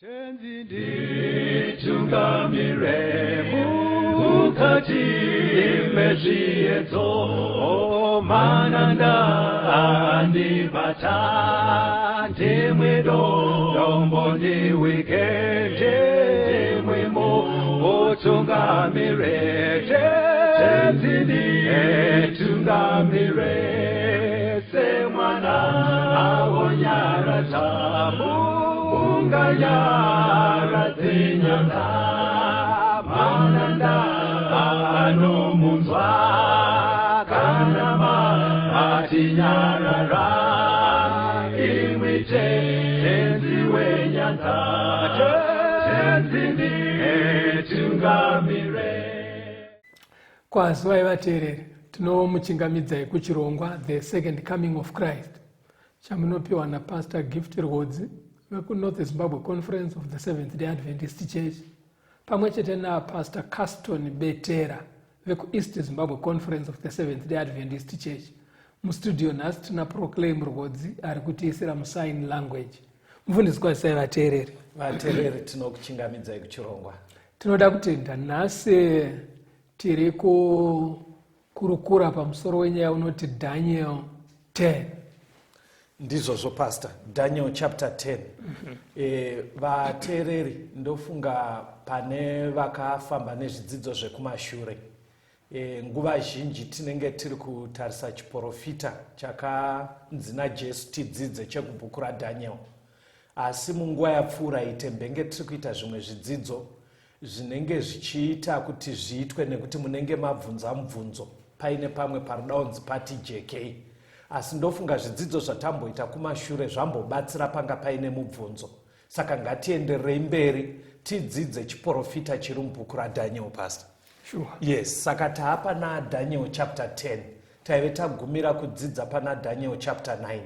Tenzi nditungamire mukati mezviedzo, mananda andibata, ndimwe dombo ndiwike, ndimwe mutungamire. Tenzi nditungamire semwana awonyaradza unganyaradze nyanga, mananda anomunzwa kana matinyarara, imwi Tenzi wenyanga, Tenzi nditungamire. Kwazivai vateereri, tinomuchingamidzai kuchirongwa The Second Coming of Christ chamunopiwa naPastor Gift Rwodzi vekuNorth Zimbabwe Conference of the Seventh Day Adventist Church pamwe chete naPastor Caston Betera vekuEast Zimbabwe Conference of the Seventh Day Adventist Church. Mustudio nhasi tina Proclaim Rwodzi ari kutiisira musign language. Mufundisi, kwazisai vateereri. Vateereri, tinokuchingamidzai kuchirongwa. Tinoda kutenda. Nhasi tiri kukurukura pamusoro wenyaya unoti Daniel 10. Ndizvozvo, Pastor, Daniel chapter 10. Vateereri, ndofunga pane vakafamba nezvidzidzo zvekumashure, nguva zhinji tinenge tiri kutarisa chiprofita chakanzi naJesu tidzidze chekubhuku raDaniel, asi munguva yapfuura iyi tembenge tiri kuita zvimwe zvidzidzo zvinenge zvichiita kuti zviitwe nekuti munenge mabvunza mubvunzo paine pamwe paroda kunzi pati jekei. Asi ndofunga zvidzidzo zvatamboita kumashure zvambobatsira panga paine mubvunzo. Saka ngatiendererei mberi tidzidze chiprofita chiri mubhuku raDaniel, Pastor. Sure. Yes, saka taapa naDaniel chapter 10. Taive tagumira kudzidza pana Daniel chapter 9.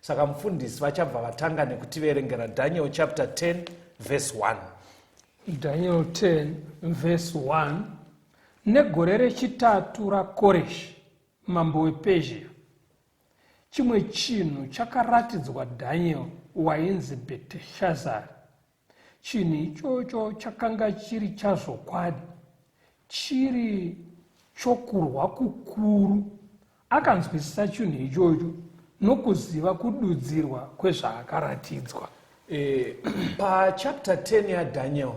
Saka mufundisi vachabva vatanga nekutiverengera Daniel chapter 10 verse 1. Daniel 10 verse 1: Negore rechitatu raKoreshi mambo wePezhia, chimwe chinhu chakaratidzwa Daniel wainzi Bheteshazari. Chinhu ichocho chakanga chiri chazvokwadi, chiri chokurwa kukuru. Akanzwisisa chinhu ichocho nokuziva kududzirwa kwezvaakaratidzwa. Pachapter 10 yaDaniel,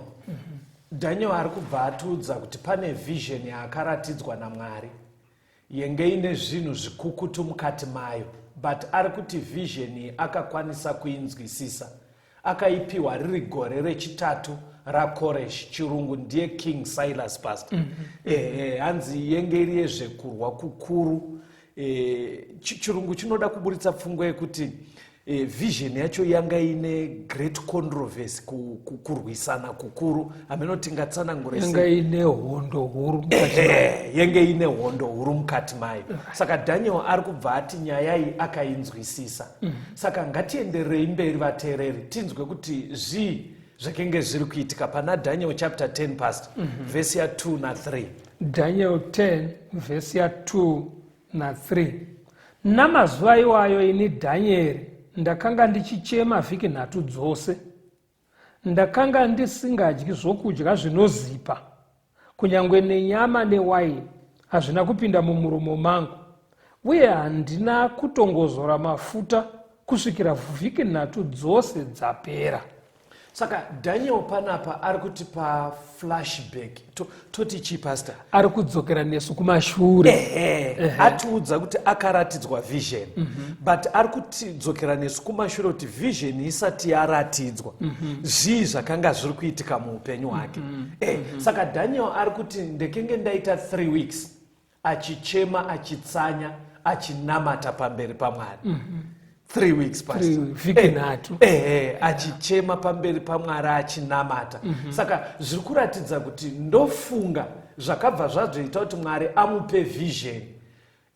Daniel ari kubva atiudza kuti pane vision yaakaratidzwa naMwari yenge ine zvinhu zvikukutu mukati mayo, but ari kuti vision iyi akakwanisa kuinzwisisa. Akaipiwa riri gore rechitatu raKoresh, chirungu ndiye King Cyrus, Pastor. Hanzi yenge iri yezvekurwa kukuru. Chirungu chinoda kuburitsa pfungwa yekuti vision yacho yanga ine great controversy, kurwisana kukuru. Hameno tingatsanangure. Yanga ine hondo huru mukati mayo. Yenge ine hondo huru mukati mayo. Saka Daniel ari kubva ati nyaya iyi akainzwisisa. Saka ngatiendererei mberi, vateereri, tinzwe kuti zvii zvakenge zviri kuitika pana Daniel chapter 10, Pastor, vhesi ya2 na3. Daniel 10 vhesi ya2 na3: Namazuva iwayo ini Dhanieri ndakanga ndichichema vhiki 3 dzose. Ndakanga ndisingadyi zvokudya zvinozipa, kunyange nenyama newaini hazvina kupinda mumuromo mangu, uye handina kutongozora mafuta kusvikira vhiki 3 dzose dzapera. Saka Daniel panapa ari kuti paflashback, toti chii, Pastor? Ari kudzokera nesu kumashure. Ehe, atiudza kuti akaratidzwa vision, but ari kutidzokera nesu kumashure kuti vision isati yaratidzwa, zvii zvakanga zviri kuitika muupenyu hwake. Saka Daniel ari kuti ndekenge ndaita 3 weeks achichema, achitsanya, achinamata pamberi paMwari. 3 weeks, Pastor. Vhiki 3. Ehe, achichema pamberi paMwari, achinamata. Saka zviri kuratidza kuti ndofunga zvakabva zvazoita kuti Mwari amupe vision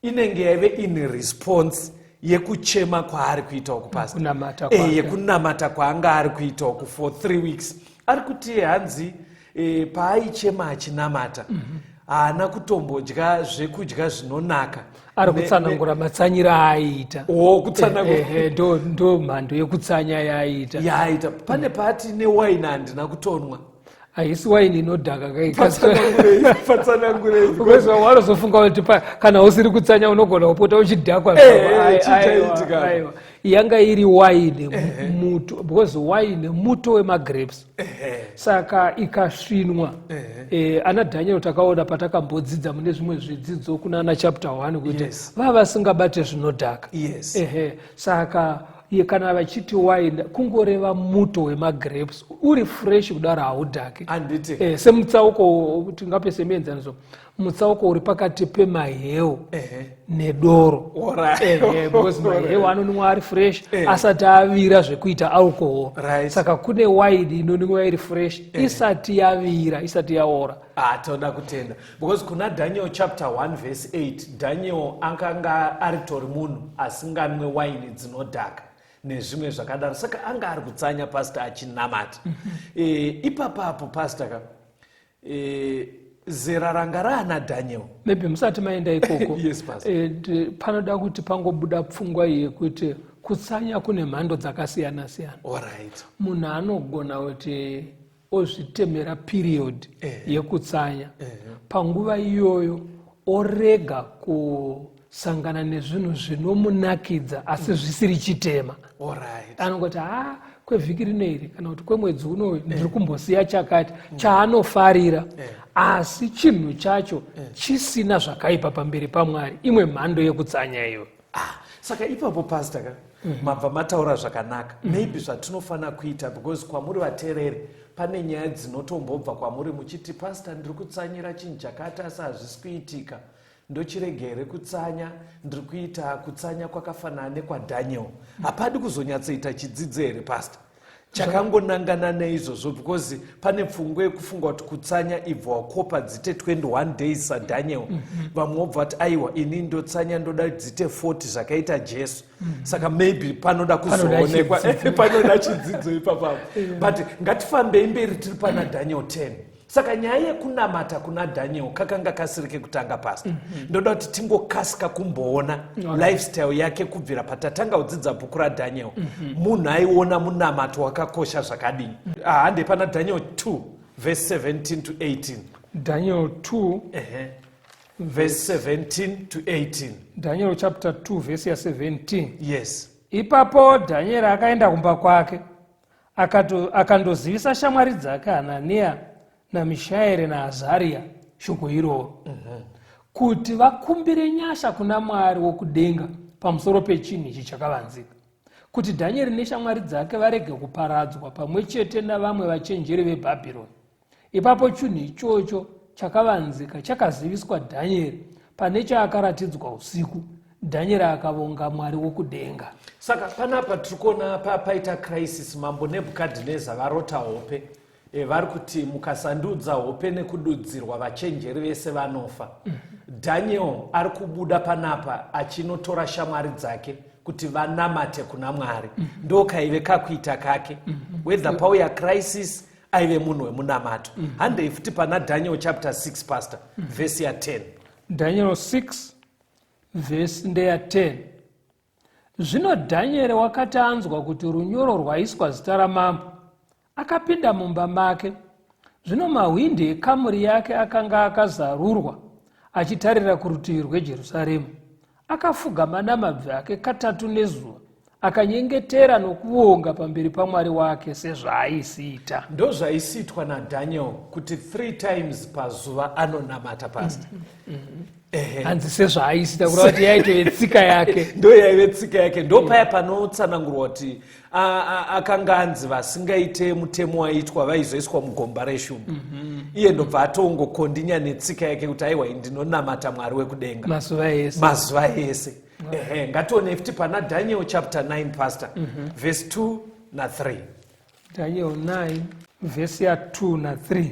inenge yaive in response yekuchema kwaari kuita uku, Pastor. Kunamata kwake. Yekunamata kwaanga ari kuita uku for 3 weeks. Ari kuti hanzi paaichema achinamata, Haana kutombodya zvekudya zvinonaka. Ari kutsanangura matsanyiro aaiita. O, kutsanangura. Ehe, ndo mhando yekutsanya yaaita. Yaaita. Pane paati newaini handina kutonwa. Haisi waini inodhaka. Patsanangurei. Because wanozofunga kuti kana usiri kutsanya unogona kupota uchidhakwa. Chichaitika. Aiwa, yanga iri waini muto, because waini muto wemagrapes, saka ikasvinwa. Ana Daniel takaona patakambodzidza mune zvimwe zvidzidzo kuna ana chapter 1 kuti vava vasingabate zvinodhaka. Saka iye kana vachiti waini, kungoreva muto wemagrapes uri fresh kudaro, haudhaki. Handiti? Semutsauko tingape semuenzaniso mutsauko uri pakati pemaheu nedoro. Because maheu anonwiwa ari fresh, asati avira zvekuita alcohol. Saka kune waini inonwiwa iri fresh, isati yavira, isati yaora. Ah, toda kutenda, because kuna Daniel chapter 1 verse 8, Daniel akanga aritori munhu asinganwe waini dzinodhaka nezvimwe zvakadaro, saka anga ari kutsanya, pastor, achinamata. Ipapapo, pastor ka, zera ranga raana Daniel. Maybe musati maenda ikoko, Yes, Pastor. Panoda kuti pangobuda pfungwa iyi yekuti kutsanya kune mhando dzakasiyana siyana. Munhu anogona kuti ozvitemera period yekutsanya. Panguva iyoyo orega kusangana nezvinhu zvinomunakidza asi zvisiri chitema. Anongoti, ha, kwevhiki rino iri kana kuti kwemwedzi unoyu ndiri kumbosiya chakati chaanofarira, asi chinhu chacho chisina zvakaipa pamberi paMwari. Imwe mhando yekutsanya iyo. Ah, saka ipapo, pastor ka, mabva mataura zvakanaka. Maybe zvatinofanira kuita, because kwamuri vateereri pane nyaya dzinotombobva kwamuri muchiti, "Pastor, ndiri kutsanyira chinhu chakati asi hazvisi kuitika. Ndochirega here kutsanya? Ndiri kuita kutsanya kwakafanana nekwaDaniel." Hapadi kuzonyatsoita chidzidzo here, pastor, chakangonangana neizvozvo? Because pane pfungwa yekufunga kuti kutsanya ibva wakopa dzite 21 days saDaniel. Vamwe vobva vati, "Aiwa, ini ndotsanya, ndoda dzite 40 zvakaita Jesu." Saka maybe panoda kuzoonekwa, panoda chidzidzo ipapapo. But ngatifambei mberi, tiri pana Daniel 10. Saka nyaya yekunamata kuna Daniel kakanga kasiri kekutanga, pastor. Ndoda kuti tingokasika kumboona lifestyle yake kubvira patatanga kudzidza bhuku raDaniel. Munhu aiona munamato wakakosha zvakadini? Hande pana Daniel 2 verse 17 to 18. Daniel 2. Ehe. Verse 17 to 18. Daniel chapter 2 verse ya17. Yes. Ipapo Dhanieri akaenda kumba kwake, akandozivisa shamwari dzake Hananiya naMishaeri naAzariya shoko iroro, kuti vakumbire nyasha kuna Mwari wokudenga pamusoro pechinhu ichi chakavanzika, kuti Dhanieri neshamwari dzake varege kuparadzwa pamwe chete navamwe vachenjeri veBhabhironi. Ipapo chinhu ichocho chakavanzika chakaziviswa Dhanieri pane chaakaratidzwa usiku. Dhanieri akavonga Mwari wokudenga. Saka panapa tiri kuona paita crisis. Mambo Nebhukadhineza varota hope. Vari kuti mukasandudza hope nekududzirwa, vachenjeri vese vanofa. Daniel ari kubuda panapa achinotora shamwari dzake kuti vanamate kuna Mwari. Ndo kaive kakuita kake. Whether pauya crisis, aive munhu wemunamato. Handei futi pana Daniel chapter 6, pastor, vhesi ya10. Daniel 6 vhesi ndeya10. Zvino Dhanieri wakati anzwa kuti runyoro rwaiswa zita ramambo, akapinda mumba make. Zvino mahwindi ekamuri yake akanga akazarurwa achitarira kurutivi rweJerusarema. Akafugama namabvi ake katatu nezuva, akanyengetera nokuvonga pamberi paMwari wake sezvaaisiita. Ndo zvaisiitwa naDaniel, kuti three times pazuva anonamata, pastor. Hanzi sezvaaisiita, kureva kuti yaitove tsika yake. Ndo yaive tsika yake. Ndo paya panotsanangurwa kuti akanga anzi vasingaite mutemo waitwa vaizoiswa mugomba reshumba. Iye ndobva atongokondinya netsika yake kuti, "Aiwa, ndinonamata Mwari wekudenga mazuva ese." Mazuva ese. Ehe, ngatione futi pana Daniel chapter 9, pastor, verse 2 na3. Daniel 9 vhesi ya2 na3.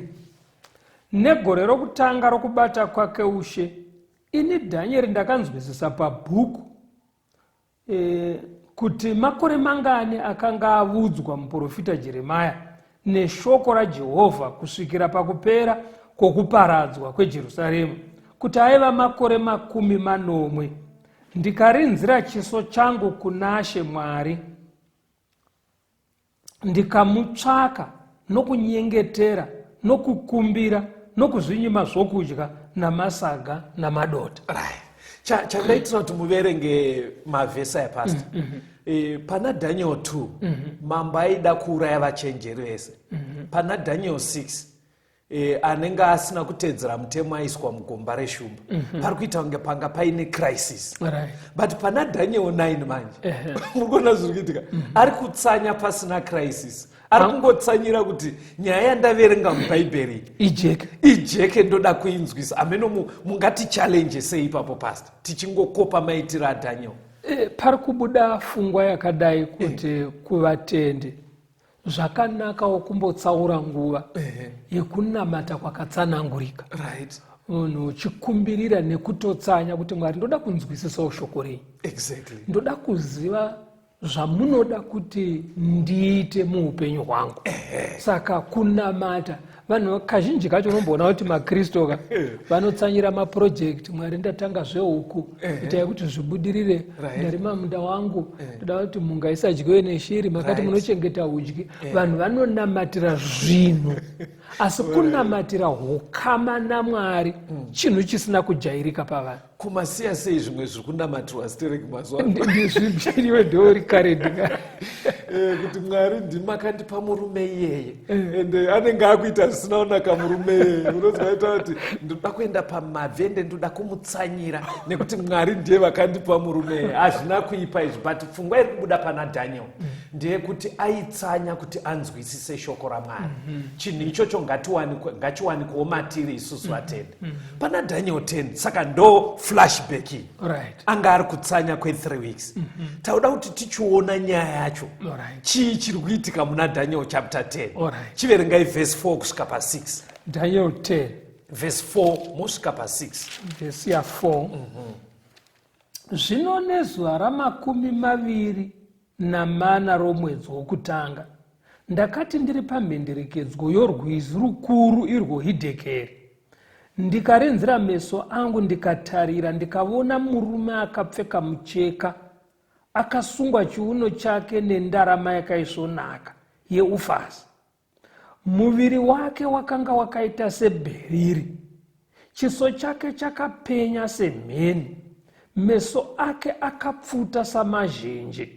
Negore rokutanga rokubata kwake ushe, ini Dhanieri ndakanzwisisa pabhuku kuti makore mangani akanga avudzwa muprofita Jeremaya neshoko raJehovha kusvikira pakupera. kwokuparadzwa kweJerusarema, kuti aiva makore 70, ndikarinzira chiso changu kunaShe Mwari, ndikamutsvaka nokunyengetera nokukumbira nokuzvinyima zvokudya namasaga namadota. Right. Chandaitira kuti muverenge mavhesi aya, Pastor, pana Daniel 2, mambo aida kuuraya vachenjeri vese. Pana Daniel 6, anenge asina kutedzera mutemo aiswa mugomba reshumba. Pari kuita kunge panga paine crisis. But pana Daniel 9 manje, muri kuona zviri kuitika, ari kutsanya pasina crisis, ari kungotsanyira kuti nyaya yandaverenga mubhaibheri ijeke. Ijeke, ndoda kuinzwisa. Ameno mungati challenge sei ipapo, Pastor, tichingokopa maitiro aDaniel? Pari kubuda pfungwa yakadai kuti kuvatendi zvakanakawo kumbotsaura nguva yekunamata kwakatsanangurika, munhu uchikumbirira nekutotsanya kuti, "Mwari, ndoda kunzwisisawo shoko renyu. Ndoda kuziva zvamunoda kuti ndiite muupenyu hwangu." Saka kunamata, vanhu kazhinji kacho unomboona kuti makristu ka vanotsanyira maproject: "Mwari, ndatanga zvehuku, itai kuti zvibudirire. Ndarima munda wangu, ndoda kuti mhunga isadyiwe neshiri, makati munochengeta udyi." Vanhu vanonamatira zvinhu, asi kunamatira ukama naMwari chinhu chisina kujairika pavanhu. Kumasiya sei zvimwe zviri kunamatirwa stereki mazuva ano? Ndizvipiriwe ndori kare ndika Kuti Mwari ndimakandipa murume iyeye, ende anenge akuita zvisina kunaka murume iyeye, unozwa ita kuti ndoda kuenda pamabvi, ende ndoda kumutsanyira nekuti Mwari ndiye vakandipa murume iyeye. Hazvina kuipa izvi, but pfungwa iri kubuda pana Daniel ndeyekuti aitsanya kuti anzwisise shoko raMwari. Chinhu ichocho ngachiwanikwewo matiri isusu vatendi. Pana Daniel 10, saka ndo flashback iyi. Anga ari kutsanya kwe3 weeks. Tauda kuti tichiona nyaya yacho, chii chiri kuitika muna Daniel chapter 10? Chiverengai vhesi 4 kusvika pa6. Daniel 10. Vhesi 4 mosvika pa6. Vhesi ya4: Zvino nezuva ra24 romwedzi wokutanga, ndakati ndiri pamhenderekedzwo yorwizi rukuru, irwo Hidhekeri, ndikarinzira meso angu, ndikatarira, ndikavona murume akapfeka mucheka, akasungwa chiuno chake nendarama yakaisvonaka yeUfasi. Muviri wake wakanga wakaita sebheriri, chiso chake chakapenya semheni, meso ake akapfuta samazhenje,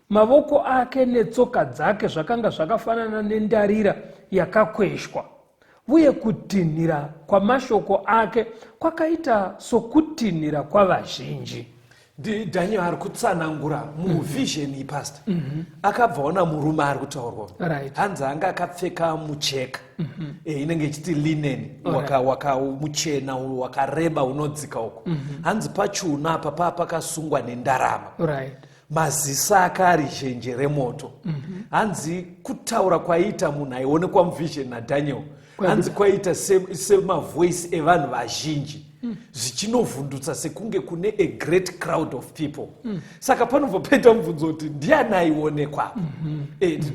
mavoko ake netsoka dzake zvakanga zvakafanana nendarira yakakweshwa, uye kutinhira kwamashoko ake kwakaita sokutinhira kwavazhinji. Daniel ari kutsanangura muvision iyi, Pastor. Akabva ona murume ari kutaurwa. Hanzi anga akapfeka mucheka, inenge ichiti linen, waka muchena wakareba unodzika uko. Hanzi pachiuno apa paa pakasungwa nendarama. Maziso ake ari zhenje remoto. Hanzi kutaura kwaiita munhu aionekwa muvision naDaniel, hanzi kwaiita semavoice evanhu vazhinji, zvichinovhundutsa sekunge kune a great crowd of people. Saka panobva paita mubvunzo kuti ndiani aionekwa?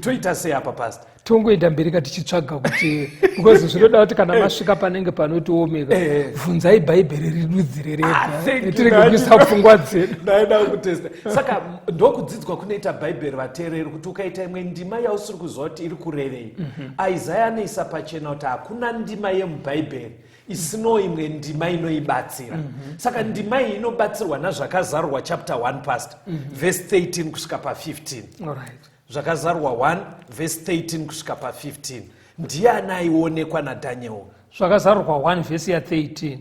Toita sei apa, Pastor? Tongoenda mberi ka tichitsvaga kuti, because zvinoda kuti kana masvika panenge panotiomeka, bvunzai Bhaibheri ridudzire Ah, rega, thank you, tirege kuisa pfungwa dzedu. Ndaida kutesta. Saka ndokudzidzwa kunoita Bhaibheri, vateereri, kuti ukaita imwe ndima yausiri kuziva kuti iri kurevei, Isaya anoisa pachena kuti hakuna ndima yemubhaibheri isino imwe ndima inoibatsira. Saka ndima iyi inobatsirwa naZvakazarurwa chapter 1, Pastor, verse 13 kusvika pa15. Zvakazarurwa 1 verse 13 kusvika pa15. Ndiani aionekwa naDaniel? Zvakazarurwa 1 vhesi ya13: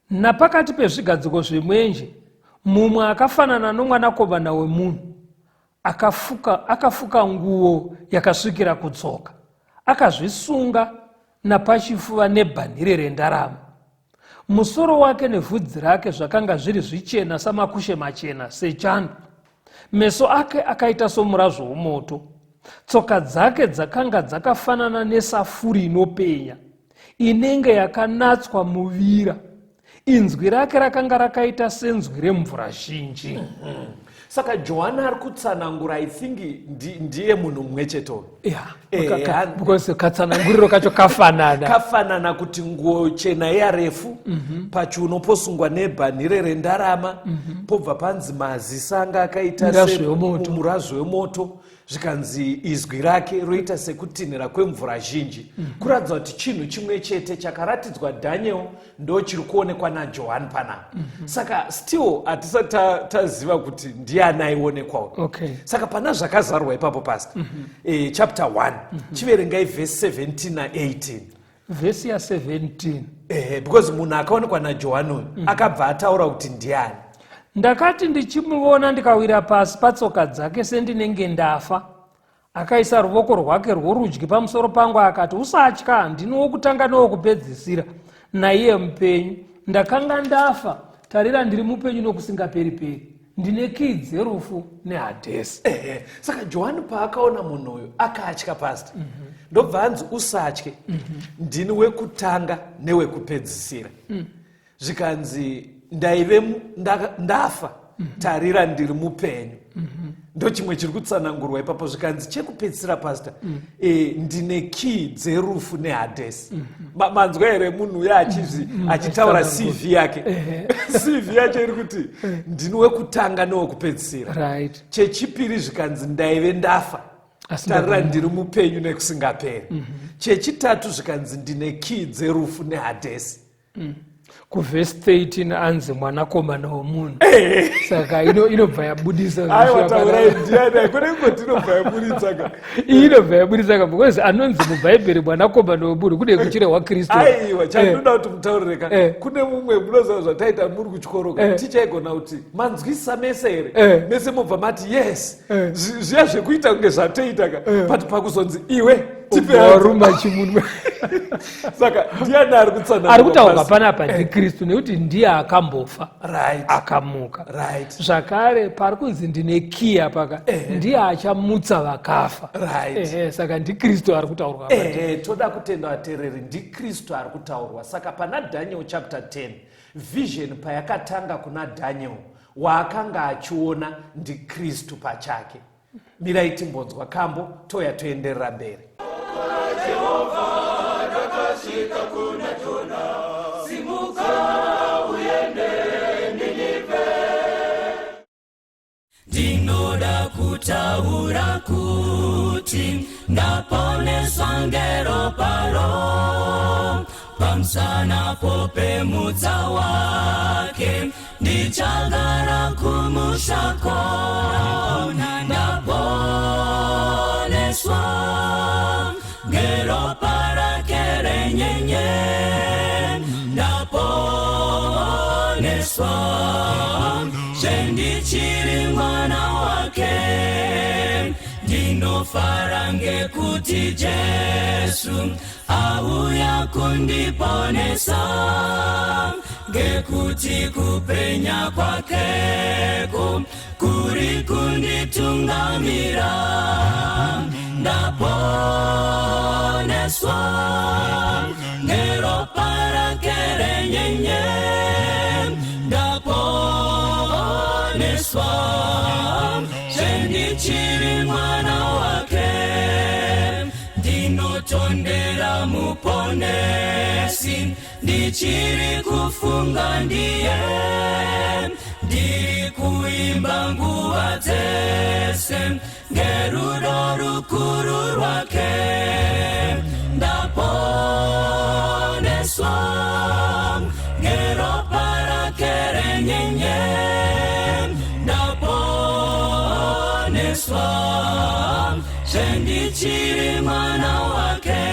Napakati pezvigadziko zvemwenje mumwe akafanana nomwanakomana wemunhu, akafuka nguo yakasvikira kutsoka, akazvisunga napachifuva nebhanhire rendarama. Musoro wake nevhudzi rake zvakanga zviri zvichena samakushe machena, sechando. Meso ake akaita somurazvo womoto. Tsoka dzake dzakanga dzakafanana nesafuri inopenya, inenge yakanatswa muvira. Inzwi rake rakanga rakaita senzwi remvura zhinji. Saka Johani ari kutsanangura, I think ndiye munhu mumwe chete uyu. Yeah, because katsananguriro kacho kafanana. Kafanana kuti nguo chena yarefu, pachiuno posungwa nebhanhire rendarama, pobva panzi maziso anga akaita Murazvo wemoto. Murazvo wemoto, zvikanzi izwi rake roita sekutinhira kwemvura zhinji, kuratidza kuti chinhu chimwe chete chakaratidzwa Daniel ndo chiri kuonekwa naJohani panapa. Saka still hatisati taziva kuti ndiani aionekwa uyu. Saka pana zvakazarwa ipapo, pastor, chapter 1, chiverengai vhesi 17 na18. Vhesi ya17. Because munhu akaonekwa naJohani uyu akabva ataura kuti ndiani. Ndakati ndichimuona, ndikawira pasi patsoka dzake sendinenge ndafa. Akaisa ruoko rwake rworudyi pamusoro pangu akati, "Usatya, ndini wokutanga nowokupedzisira, naiye mupenyu. Ndakanga ndafa, tarira ndiri mupenyu nokusingaperi-peri, ndine kii dzerufu nehadhesi." Ehe, saka Johani paakaona munhu uyu akatya, pastor. Ndobva anzi, "Usatye, ndini wekutanga newekupedzisira." Zvikanzi, "Ndaive ndafa, tarira ndiri mupenyu." Ndo chimwe chiri kutsanangurwa ipapo. Zvikanzi chekupedzisira, pastor, ndine kii dzerufu nehadhesi. Manzwa here munhu uyo achizvi achitaura Achitsanangura. CV yake? CV yacho iri kuti, "Ndini wekutanga newekupedzisira." Chechipiri zvikanzi, "Ndaive ndafa, Asi tarira ndakumuka." ndiri mupenyu nekusingaperi." Chechitatu zvikanzi, "Ndine kii dzerufu nehadhesi." Kuvhesi 13 anzi mwanakomana womunhu. Saka inobva yabudisa. Aiwa, taurai, ndiani? Kune kungoti inobva yaburitsa ka. Iyi inobva yabudisa ka, because anonzi mubhaibheri mwanakomana womunhu kune kuchirehwa Kristu. Aiwa, chandinoda kuti mutaurire ka, kune mumwe, munoziva zvataita muri kuchikoro ka, tichaigona kuti manzwisisa mese here? Mese mobva mati yes. Zviya zvekuita kunge zvatoita ka, but pakuzonzi iwe tipe answer. Waruma chimunwe. Saka ndiani ari kutsanangura? Ari kutaurwa Pastor? panapa ndiKristu, nekuti ndiye akambofa, akamuka. Zvakare pari kunzi ndine kiya paka, ndiye achamutsa vakafa. Ehe, saka ndiKristu ari kutaurwa apa. Ehe, toda kutenda vateereri, ndiKristu ari kutaurwa. Saka pana Daniel chapter 10, vision payakatanga kuna Daniel, waakanga achiona ndiKristu pachake. Mirai timbonzwa kambo, toya toenderera mberi. Ndinoda kutaura kuti ndaponeswa ngeropa ro pamusana pemutsa wake, ndichagara kumusha kona. Ndaponeswa ngeropa rake renyenye, ndaponeswa zvendichiri mwana wake. Ndinofara ngekuti Jesu auya kundiponesa, ngekuti kupenya kwakeko kuri kunditungamira. Ndaponeswa ngeropa rake renyenye, ndaponeswa zvendichiri mwana wake. Ndinotondera muponesi, ndichiri kufunga ndiye, ndiri kuimba nguva dzese ngerudo rukuru rwake. Ndaponeswa ngeropa rake renyenye, ndaponeswa zvendichiri mwana wake.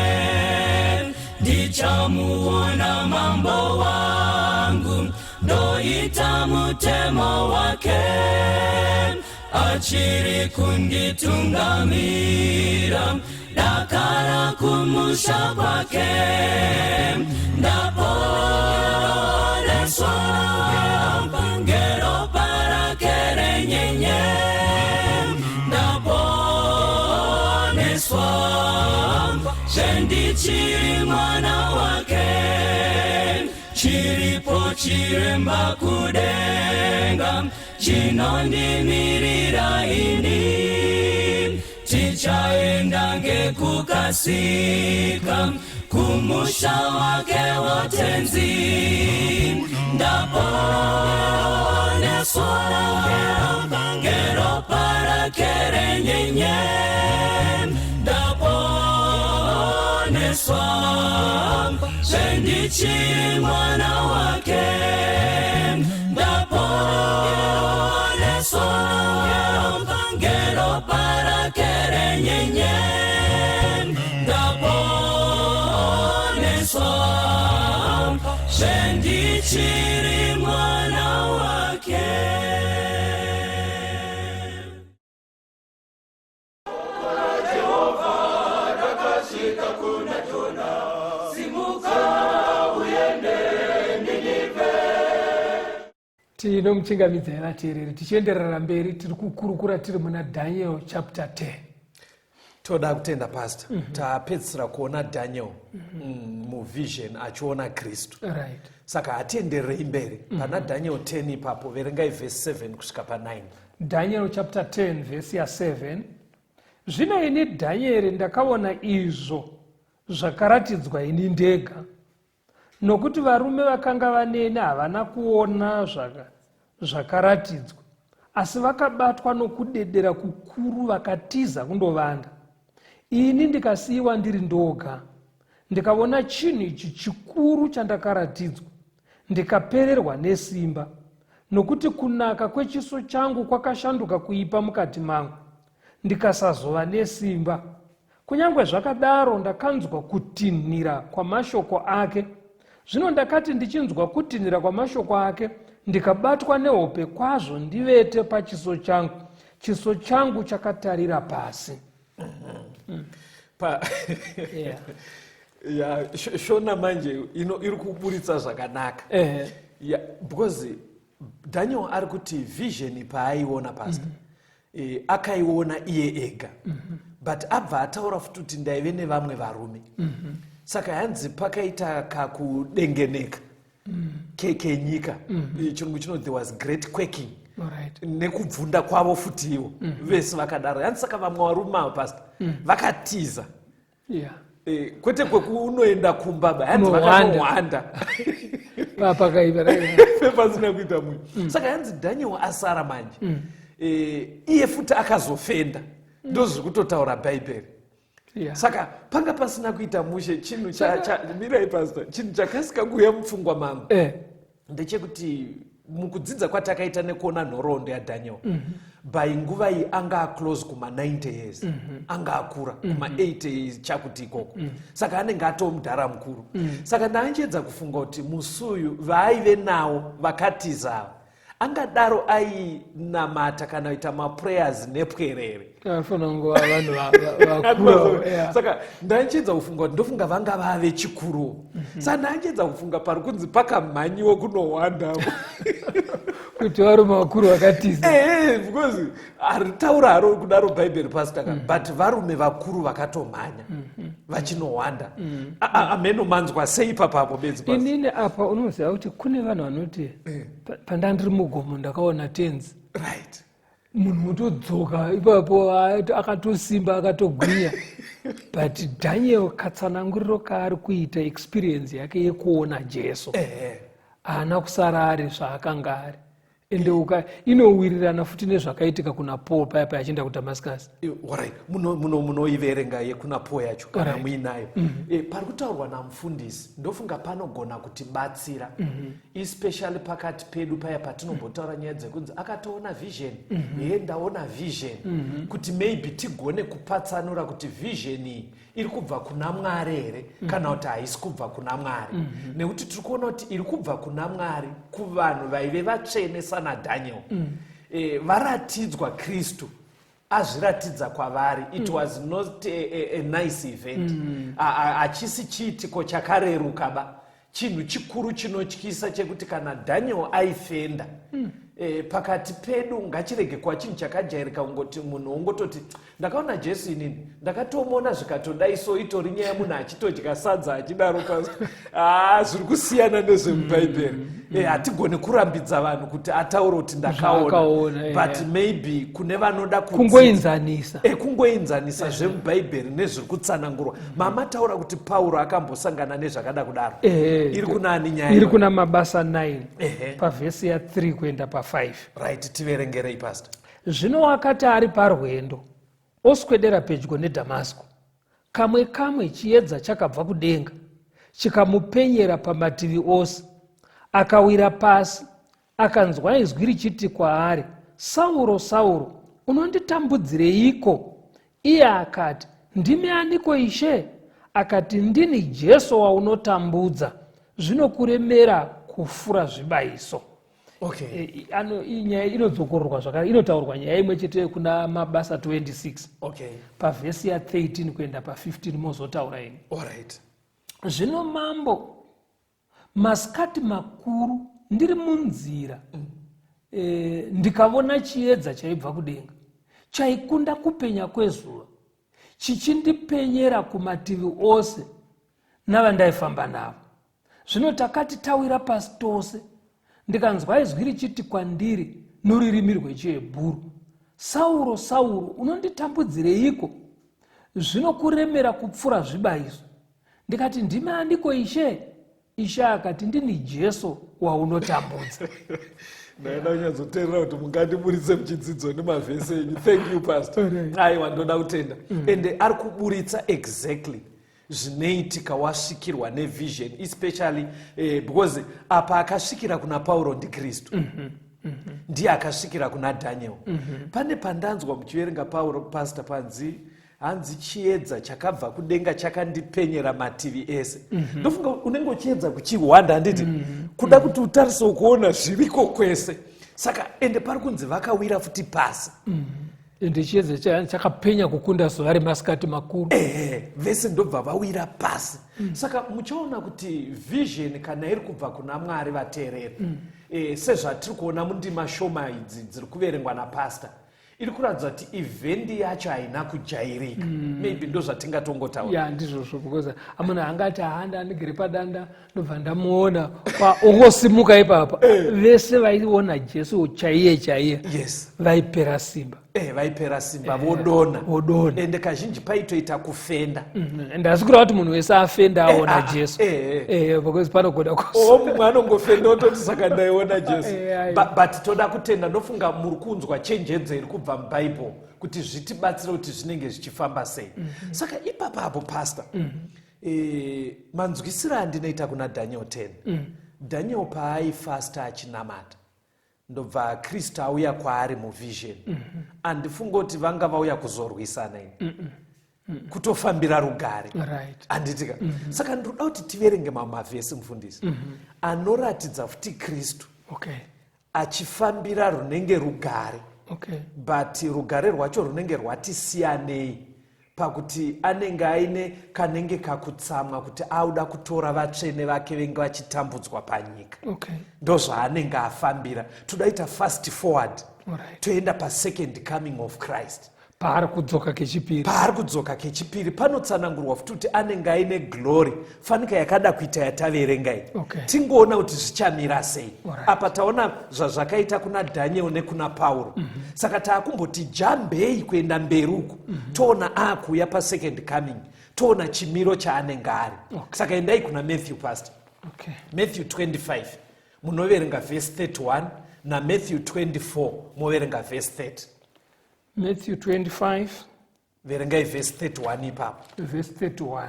Ndichamuona mambo wangu, ndoita mutemo wake, achiri kunditungamira dakara kumusha kwake. Ndaponeswa ngeropa rake renyenye, ndaponeswa zvendichiri mwana wake. Chiripo chiremba kudenga. Chinondimirira ini. Tichaenda ngekukasika kumusha wake wotenzi. Ndaponeswa ngeropa rake renyenye. Ndaponeswa zvendichiri mwana wake. Ndaponeswa ngeropa rake renyenye. Ndaponeswa zvendichiri mwana wake. Tinomuchingamidzai vateereri, tichienderera mberi tiri kukurukura tiri muna Daniel chapter 10. Toda kutenda, Pastor. Tapedzisira kuona Daniel muvision achiona Kristu. Saka hatiendererei mberi pana Daniel 10 ipapo. Verengai vhesi 7 kusvika pa9. Daniel chapter 10 vhesi ya7: "Zvino ini Dhanieri ndakaona izvo zvakaratidzwa ini ndega, nokuti varume vakanga vaneni havana kuona zvakaratidzwa, asi vakabatwa nokudedera kukuru vakatiza kundovanda. Ini ndikasiyiwa ndiri ndoga, ndikaona chinhu ichi chikuru chandakaratidzwa, ndikapererwa nesimba, nokuti kunaka kwechiso changu kwakashanduka kuipa mukati mangu, ndikasazova nesimba. Kunyange zvakadaro ndakanzwa kutinhira kwamashoko ake. Zvino ndakati ndichinzwa kutinhira kwamashoko ake, ndikabatwa nehope kwazvo ndivete pachiso changu, chiso changu chakatarira pasi." Ya, Shona manje ino iri kuburitsa zvakanaka. Ya, because Daniel ari kuti vision paaiona, Pastor, akaiona iye ega, but abva ataura futi kuti ndaive nevamwe varume. Saka hanzi pakaita kakudengeneka kenyika. Chirungu chino "there was great quaking" nekubvunda kwavo futi ivo vese vakadaro. Hanzi saka vamwe varume ava, Pastor, vakatiza. Kwete kwekunoenda kumba ba, hanzi Kunohwanda. Vakanohwanda. Pakaipa. Pasina kuita munhu. Saka hanzi Daniel asara manje. Iye futi akazofenda, ndozviri kutotaura Bhaibheri. Saka panga pasina kuita mushe. Chinhu mirai, Pastor, chinhu chakasika kuuya mupfungwa mangu ndechekuti mukudzidza kwatakaita nekuona nhoroondo yaDaniel, by nguva iyi anga aclose kuma90 years, anga akura kuma80 chakuti ikoko. Saka anenge atoo mudhara mukuru. Saka ndaanchiedza kufunga kuti musi uyu vaaive nawo vakatiza ava angadaro ainamata kana kuita maprayers nepwerere. Anofanira kungova vanhu vakura. Saka ndanchiedza kufunga kuti ndofunga vanga vave chikuru. Saka ndanchiedza kufunga pari kunzi pakamhanyiwa kunohwanda kuti varume vakuru vakatiza. Ehe, because haritaura haro kudaro Bhaibheri, Pastor ka, but varume vakuru vakatomhanya vachinohwanda. Ameno manzwa sei papapo bedzi, Pastor? Inini apa unoziva kuti kune vanhu vanoti pandandiri mugomo ndakaona Tenzi. Munhu wotodzoka ipapo akatosimba, akatogwinya. But Daniel, katsananguriro kaari kuita experience yake yekuona Jesu, haana kusara ari zvaakanga ari. Ende inowirirana futi nezvakaitika kuna Paul paya paya achienda kuDamascus. Alright, munoiverenga yekuna Paul yacho kana muinayo. Pari kutaurwa namufundisi ndofunga panogona kutibatsira, especially pakati pedu paya patinombotaura nyaya dzekunzi akatoona vision, ye ndaona vision, kuti maybe tigone kupatsanura kuti vision iyi iri kubva kuna Mwari here kana kuti haisi kubva kuna Mwari. Nekuti tiri kuona kuti iri kubva kuna Mwari kuvanhu vaive vatsvene sanaDaniel, varatidzwa Kristu azviratidza kwavari. It was not a nice event. Hachisi chiitiko chakareruka ba, chinhu chikuru chinotyisa chekuti kana Daniel aifenda, pakati pedu ngachirege kuva chinhu chakajairika kungoti munhu wongototi ndakaona Jesu, inini ndakatomuona zvikatodai. So itori nyaya munhu achitodya sadza achidaro, Pastor. Ah, zviri kusiyana nezvemubhaibheri. Eh, hatigoni kurambidza vanhu kuti ataure kuti ndakaona, Zvaakaona, eh. but maybe kune vanoda kudzidza- Kungoenzanisa. Kungoenzanisa zvemubhaibheri nezviri kutsanangurwa. Mamataura kuti Pauro akambosangana nezvakada kudaro. Iri kunani nyaya Iri iyoyo? kuna Mabasa 9, pavhesi ya3 kuenda pa5. Right, tiverengerei, pastor. Zvino wakati ari parwendo oswedera pedyo neDhamasiko, kamwe kamwe chiedza chakabva kudenga chikamupenyera pamativi ose. Akawira pasi, akanzwa izwi richiti kwaari, "Sauro, Sauro, unonditambudzireiko?" Iye akati, "Ndimi aniko, Ishe?" Akati, "Ndini Jesu waunotambudza. Zvinokuremera kufura zvibayiso." Nyaya inodzokororwa zvakare, inotaurwa nyaya imwe chete kuna Mabasa 26, pavhesi ya13 kuenda pa15, mozotaura ini. Alright. Zvino mambo, masikati makuru ndiri munzira, ndikavona chiedza chaibva kudenga chaikunda kupenya kwezuva, chichindipenyera kumativi ose navandaifamba navo. Zvino takati tawira pasi tose, ndikanzwa izwi richiti kwandiri norurimi rwechiHebhuru, 'Sauro, Sauro, unonditambudzireiko? Zvinokuremera kupfura zvibayiso.' Ndikati, 'Ndimi aniko, Ishe?' Ishe akati, 'Ndini Jesu waunotambudza.' Ndaida kunyatsoteerera kuti mungandiburitse muchidzidzo nemavhesi enyu. Thank you, pastor. Aiwa, ndoda kutenda. Ende ari kuburitsa exactly zvinoitika wasvikirwa nevision, especially because apa akasvikira kuna Pauro ndiKristu, ndiye akasvikira kuna Daniel. Pane pandanzwa muchiverenga Pauro, pastor, panzi hanzi chiedza chakabva kudenga chakandipenyera mativi ese. Ndofunga unenge uchiedza kuchihwanda, handiti, kuda kuti utarise ukuona zviriko kwese. Saka ende pari kunzi vakawira futi pasi. Ende chiedza chakapenya kukunda zuva remasikati makuru. Ehe, vese ndobva vawira pasi. Saka muchaona kuti vision kana iri kubva kuna Mwari, vateereri, sezvatiri kuona mundima shoma idzi dziri kuverengwa napastor, iri kuratidza kuti event yacho haina kujairika. Maybe ndo zvatingatongotaura. Ya, ndizvozvo, because amuna angati handa andigere padanda, ndobva ndamuona ongosimuka ipapa. Vese vaiona Jesu chaiye chaiye vaipera simba. Vaipera simba, vodona. Vodona. Ende kazhinji paitoita kufenda. And asi kureva kuti munhu wese afenda aona Jesu. Because panogona O, mumwe anongofenda ototi, "Saka ndaiona Jesu?" Aiwa. But toda kutenda. Ndofunga muri kunzwa chenjedzo iri kubva mubhaibheri kuti zvitibatsire kuti zvinenge zvichifamba sei. Saka ipapapo, pastor, manzwisiro andinoita kuna Daniel 10, Daniel paaifasta achinamata, ndobva Kristu auya kwaari muvision, handifungi kuti vanga vauya kuzorwisana ini, kutofambira rugare, handitika? Saka ndinoda kuti tiverenge mamwe mavhesi, mufundisi, anoratidza futi Kristu achifambira runenge rugare, but rugare rwacho runenge rwatisiyanei pakuti anenge aine kanenge kakutsamwa kuti auda kutora vatsvene vake venge vachitambudzwa panyika. Ndo zvaanenge afambira. Todaita fast forward, toenda pasecond coming of Christ. Paari kudzoka kechipiri. Paari kudzoka kechipiri, panotsanangurwa futi kuti anenge aine glory fanika yakada kuita yataverenga iyi. Tingoona kuti zvichamira sei. Apa taona zvazvakaita kuna Daniel nekuna Pauro. Saka taakumboti jambei kuenda mberi uku, toona aakuuya pasecond coming, toona chimiro chaanenge ari. Saka endai kuna Matthew, pastor. Matthew 25, munoverenga vhesi 31, naMatthew 24, moverenga vhesi 30. Matthew 25. Verengai vhesi 31 ipapo. Vhesi 31: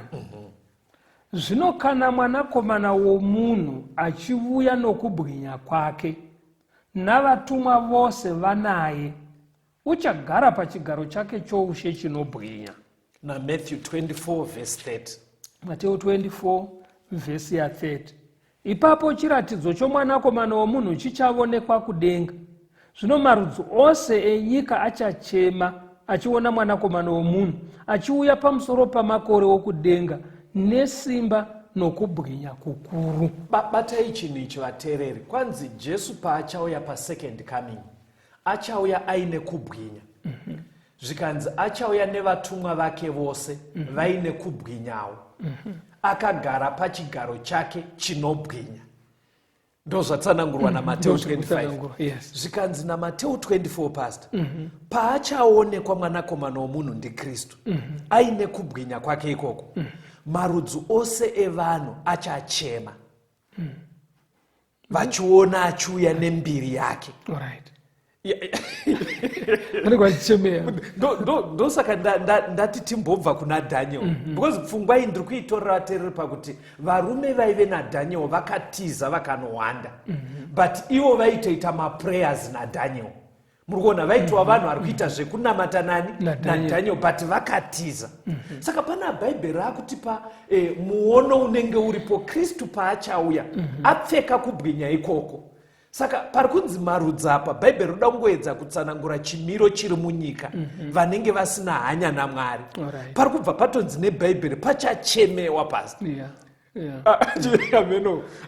Zvino kana Mwanakomana womunhu achivuya nokubwinya kwake, navatumwa vose vanaye, uchagara pachigaro chake choushe chinobwinya. NaMatthew 24 vhesi 30. Mateo 24 vhesi ya30: Ipapo chiratidzo chomwanakomana womunhu chichavonekwa kudenga. Zvino marudzi ose enyika achachema achiona Mwanakomana womunhu achiuya pamusoro pamakore okudenga nesimba nokubwinya kukuru. Batai chinhu ichi, vateereri. Kwanzi Jesu paachauya pasecond coming, achauya aine kubwinya. Zvikanzi achauya nevatumwa vake vose vaine kubwinyawo, akagara pachigaro chake chinobwinya. Ndo zvatsanangurwa naMateo Ndo 25. kutsanangurwa, yes. Zvikanzi naMateo 24, pastor, paachaonekwa Mwanakomana womunhu, ndiKristu, aine kubwinya kwake ikoko, marudzi ose evanhu achachema vachiona achiuya nembiri yake. Alright, vanenge vachichemera. Ndosaka ndati timbobva kuna Daniel, because pfungwa iyi ndiri kuitorera vateereri pakuti varume vaive naDaniel vakatiza vakanowanda, but ivo vaitoita maprayers naDaniel. Muri kuona, vaitova vanhu vari kuita zvekunamata nani? NaDaniel. NaDaniel, but vakatiza. Saka pana Bhaibheri raakutipa muono unenge uripo Kristu paachauya apfeka kubwinya ikoko. Saka pari kunzi marudzi apa, Bhaibheri rinoda kungoedza kutsanangura chimiro chiri munyika, vanenge vasina hanya naMwari. Pari kubva patonzi neBhaibheri pachachemewa, pastor.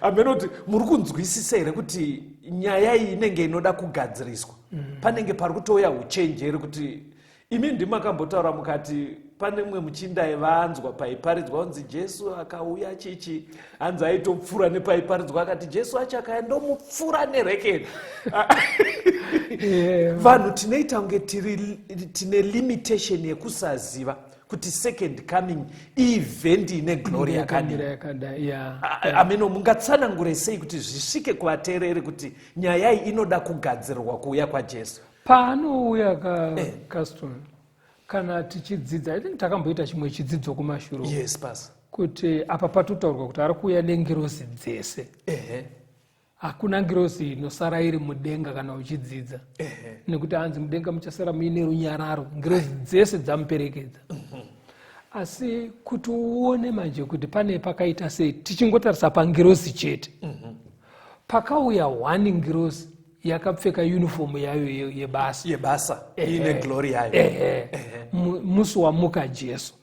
Ameno kuti muri kunzwisisa here kuti nyaya iyi inenge inoda kugadziriswa. Panenge pari kutouya uchenjeri kuti imi ndimakambotaura mukati pane mumwe muchinda aivanzwa paiparidzwa kunzi Jesu akauya chichi, hanzi aitopfuura nepaiparidzwa akati, "Jesu achakaya, ndomupfuura nerekeni." Vanhu tinoita kunge tine limitation yekusaziva kuti second coming ievent ine glory yakadii. Yakamira yakadai, yeah. Ameno mungatsanangure sei kuti zvisvike kuvateereri kuti nyaya iyi inoda kugadzirwa kuuya kwaJesu? Paanouya ka, Caston, kana tichidzidza, I think takamboita chimwe chidzidzo kumashure Yes, pastor. kuti apa patotaurwa kuti ari kuuya nengirozi dzese. Hakuna ngirozi inosara iri mudenga kana uchidzidza, nekuti hanzi mudenga muchasara muine runyararo, ngirozi dzese dzamuperekedza. Asi kuti uone manje kuti pane pakaita sei, tichingotarisa pangirozi chete, pakauya one ngirozi yakapfeka uniform yayo yebasa. Yebasa iine glory yayo. Ehe. Musi wamuka Jesu,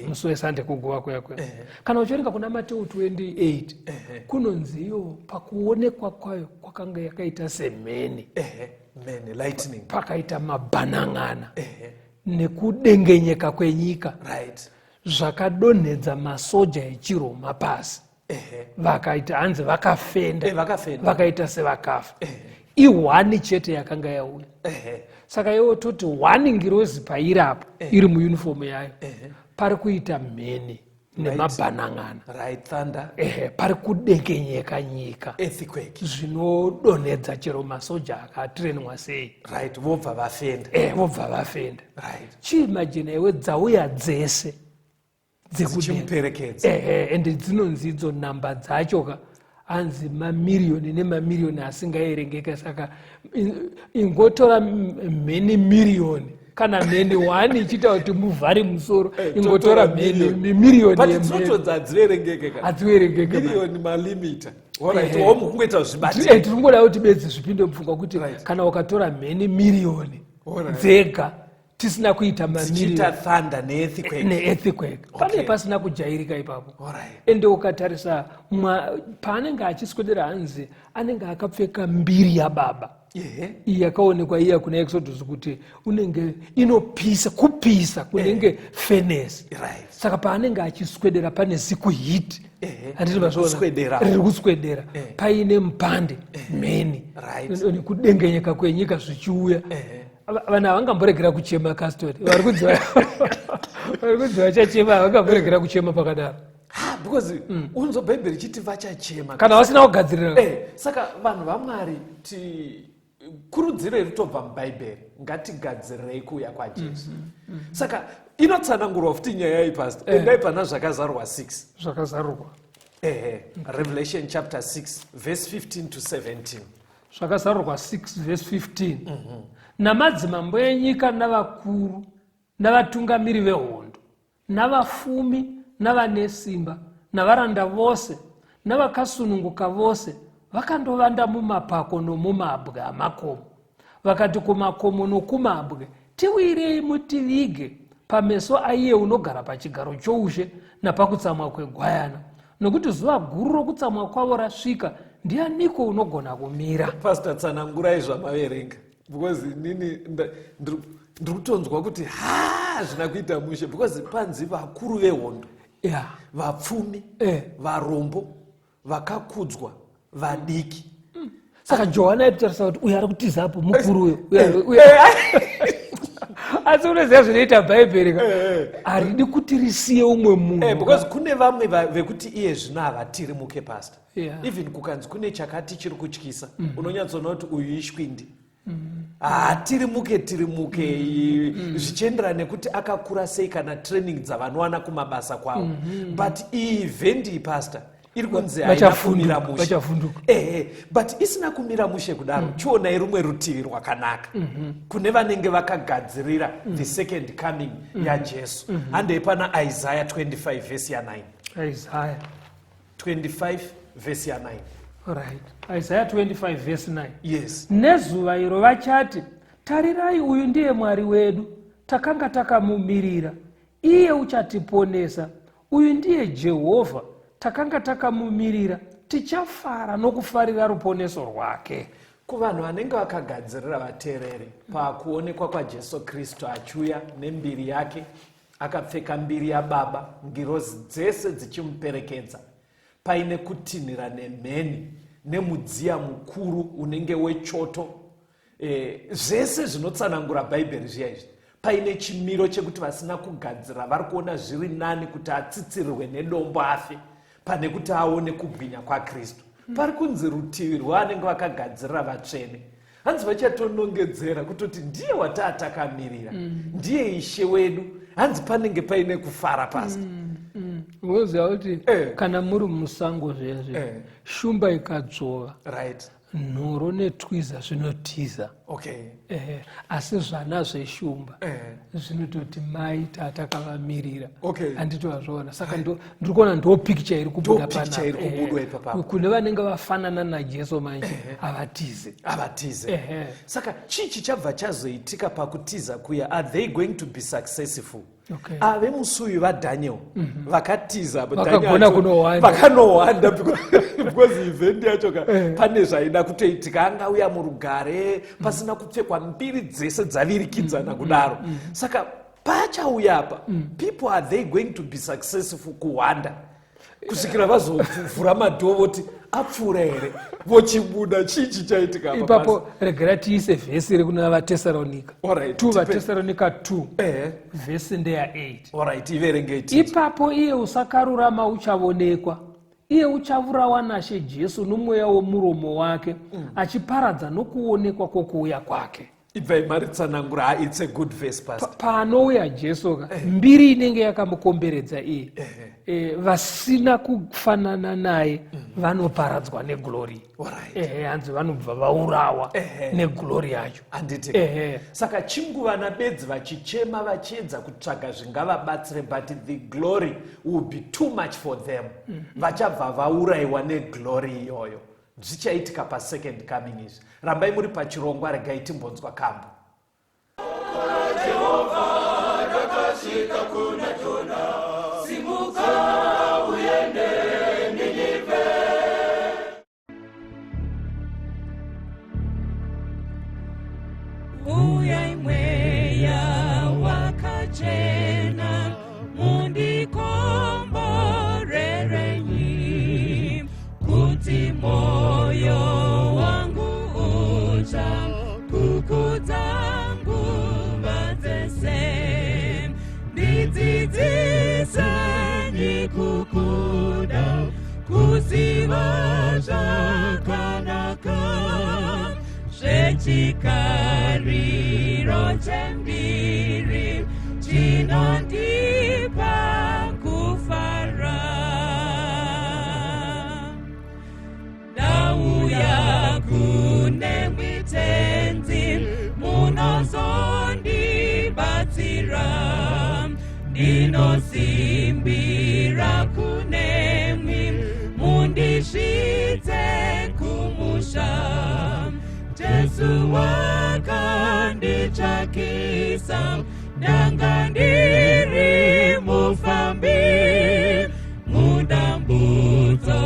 musi weSande kuguva kuya kuya, kana uchiverenga kuna Mateu 28, kunonzi iyo pakuonekwa kwayo kwakanga yakaita semheni. Ehe, mheni, lightning. Pakaita mabhanan'ana nekudengenyeka kwenyika, zvakadonhedza masoja echiRoma pasi. Vakaita, hanzi vakafenda. Vakafenda. Vakaita sevakafa. Ihwani chete yakanga yauya. Saka iwo toti hwani ngirozi pairi apa iri muuniform yayo, pari kuita mheni nemabhanan'ana. Right, thunder. Ehe, pari kudengenyeka nyika, Earthquake. zvinodonhedza chero masoja akatrenwa sei. Right, vobva vafenda. Vobva vafenda. Chiimagine iwe, dzauya dzese dzekudenga Dzichimuperekedza. Ehe, ende dzinonzi idzo namba dzacho ka, hanzi mamiriyoni nemamiriyoni asingaerengeka. Saka ingotora mheni miriyoni kana mheni 1 ichiita kuti muvhare musoro, ingotora Totora mheni miriyoni But yemheni. dzinotonzi hadziverengeke ka. Hadziverengeke, man. Miriyoni malimita. Alright. Ehe. Womukungoita zvibatira. Tiri kungoda kuti bedzi zvipinde mupfungwa kuti kana ukatora mheni miriyoni dzega, tisina kuita Dzichiita mamiriyoni thunder neearthquake. Neearthquake, pane pasina kujairika ipapo. Ende ukatarisa paanenge achiswedera, hanzi anenge akapfeka mbiri yababa iyi yakaonekwa iya kuna Exodus, kuti unenge inopisa, kupisa kunenge furnace. Saka paanenge achiswedera pane zikuheat. Handiti mazviona? Kuswedera. Riri kuswedera paine mupande, mheni nekudengenyeka kwenyika zvichiuya. Vanhu havangamboregera kuchema, Castori. Vari kunzi vachachema, havangamboregera kuchema pakadaro. Ha, because unzo Bhaibheri richiti vachachema kana vasina kugadzirira. Saka vanhu vaMwari, ti kurudziro iri kutobva muBhaibheri, ngatigadzirirei kuuya kwaJesu. Saka inotsanangurwa futi nyaya iyi, pastor. Endai pana Zvakazarurwa 6. Zvakazarurwa. Ehe, Revelation chapter 6 verse 15 to 17. Zvakazarurwa 6 verse 15: Namadzimambo enyika navakuru navatungamiri vehondo navafumi navane simba navaranda vose navakasununguka vose vakandovanda mumapako nomumabwe amakomo, vakati kumakomo nokumabwe, "Tiwirei mutivige pameso aiye unogara pachigaro choushe napakutsamwa kwegwayana, nokuti zuva guru rokutsamwa kwavo rasvika. Ndianiko unogona kumira?" Pastor, tsanangurai zvamaverenga, because inini ndiri kutonzwa kuti ha, zvina kuita mushe, because panzi vakuru vehondo, vapfumi, varombo, vakakudzwa. Vadiki. Saka Johani aitotarisa kuti uyo ari kutiza apo mukuru uyo, uyo. Asi unoziva zvinoita Bhaibheri ka, haridi kuti risiye umwe munhu. Because kune vamwe vekuti iye zvino havatirimuke, pastor. Even kukanzi kune chakati chiri kutyisa, unonyatsoona kuti uyu ishwindi, hatirimuke tirimuke, zvichienderana nekuti akakura sei kana training dzavanowana kumabasa kwavo. But iyi event iyi, pastor, iri kunzi haina kumira Vachavhunduka, mushe. Vachavhunduka. Ehe, but isina kumira mushe kudaro, chionai rumwe rutivi rwakanaka kune vanenge vakagadzirira the second coming yaJesu. Handei pana Isaiah 25 vhesi ya9. Isaiah. 25 vhesi ya9. Right, Isaiah 25 verse 9. Yes. Nezuva iro vachati, "Tarirai, uyu ndiye Mwari wedu, takanga takamumirira, iye uchatiponesa. Uyu ndiye Jehovha, takanga takamumirira, tichafara nokufarira ruponeso rwake." Kuvanhu vanenge vakagadzirira, vateereri, pakuonekwa kwaJesu Kristu achiuya nembiri yake, akapfeka mbiri yababa, ngirozi dzese dzichimuperekedza, paine kutinhira nemheni nemudziya mukuru unenge wechoto, zvese zvinotsanangura Bhaibheri zviya izvi, paine chimiro chekuti vasina kugadzira vari kuona zviri nani kuti atsitsirirwe nedombo afe pane kuti aone kubwinya kwaKristu. Pari kunzi rutivi rwavanenge vakagadzirira vatsvene, hanzi vachatonongedzera kutoti ndiye wataa takamirira, ndiye Ishe wedu. Hanzi panenge paine kufara, pastor. Unoziva kuti kana muri musango zviya zviya, shumba ikadzvova, nhoro netwiza zvinotiza. Asi zvana zveshumba zvinototi mai tatakavamirira. Handiti wazviona? Saka ndiri kuona ndo picture iri kubuda. Ndo picture iri kubudwa ipapapo. Kune vanenge vafanana naJesu manje, havatize. Havatize. Ehe. Saka chii chichabva chazoitika pakutiza kuya? Are they going to be successful? Ave musi uyu vaDaniel vakatiza. Vakagona Daniel acho- kunohwanda. Vakanohwanda because event yacho ka, pane zvaida kutoitika. Angauya murugare pasina kupfekwa mbiri dzese dzavirikidzana kudaro. Saka pachauya apa, people, are they going to be successful kuhwanda kusvikira vazovhura madoor voti apfuura here, vochibuda? Chii chichaitika apa? Ipapo regera tiise vhesi rekuna VaTesaronika. Alright, 2 tipe. VaTesaronika 2, vhesi ndeya8. Alright, iverengei titi. Ipapo iye usakarurama uchavonekwa, iye uchavurawa naShe Jesu nomweya womuromo wake, achiparadza nokuonekwa kwokuuya kwake. Ibvai maritsanangura. Ha, it's a good verse, pastor. Paanouya Jesu ka, mbiri inenge yakamukomberedza iye, vasina kufanana naye vanoparadzwa neglory. Ehe, hanzi vanobva vaurawa neglory yacho. Handiti? Ehe. Saka chinguvana bedzi vachichema, vachiedza kutsvaga zvingavabatsire, but the glory will be too much for them. Vachabva vaurayiwa neglory iyoyo. Zvichaitika pasecond coming izvi. Rambai muri pachirongwa, regai timbonzwa kambo. Rakasvika kuna Jona, simuka uende Ninive. Uyai Mweya Wakachena, mundikomborerenyi, kuti moyo wangu ucha kukudza nguva dzese. Ndidzidzisenyi kukuda, kuziva zvakanaka zvechikariro chembiri chinondipa kufara. Ndauya kune mitenzi, munozondibatsira. Ndinosimbira kunemwi, mundisvitse kumusha. Jesu wakanditsvakisa, ndanga ndiri mufambi, mudambudzo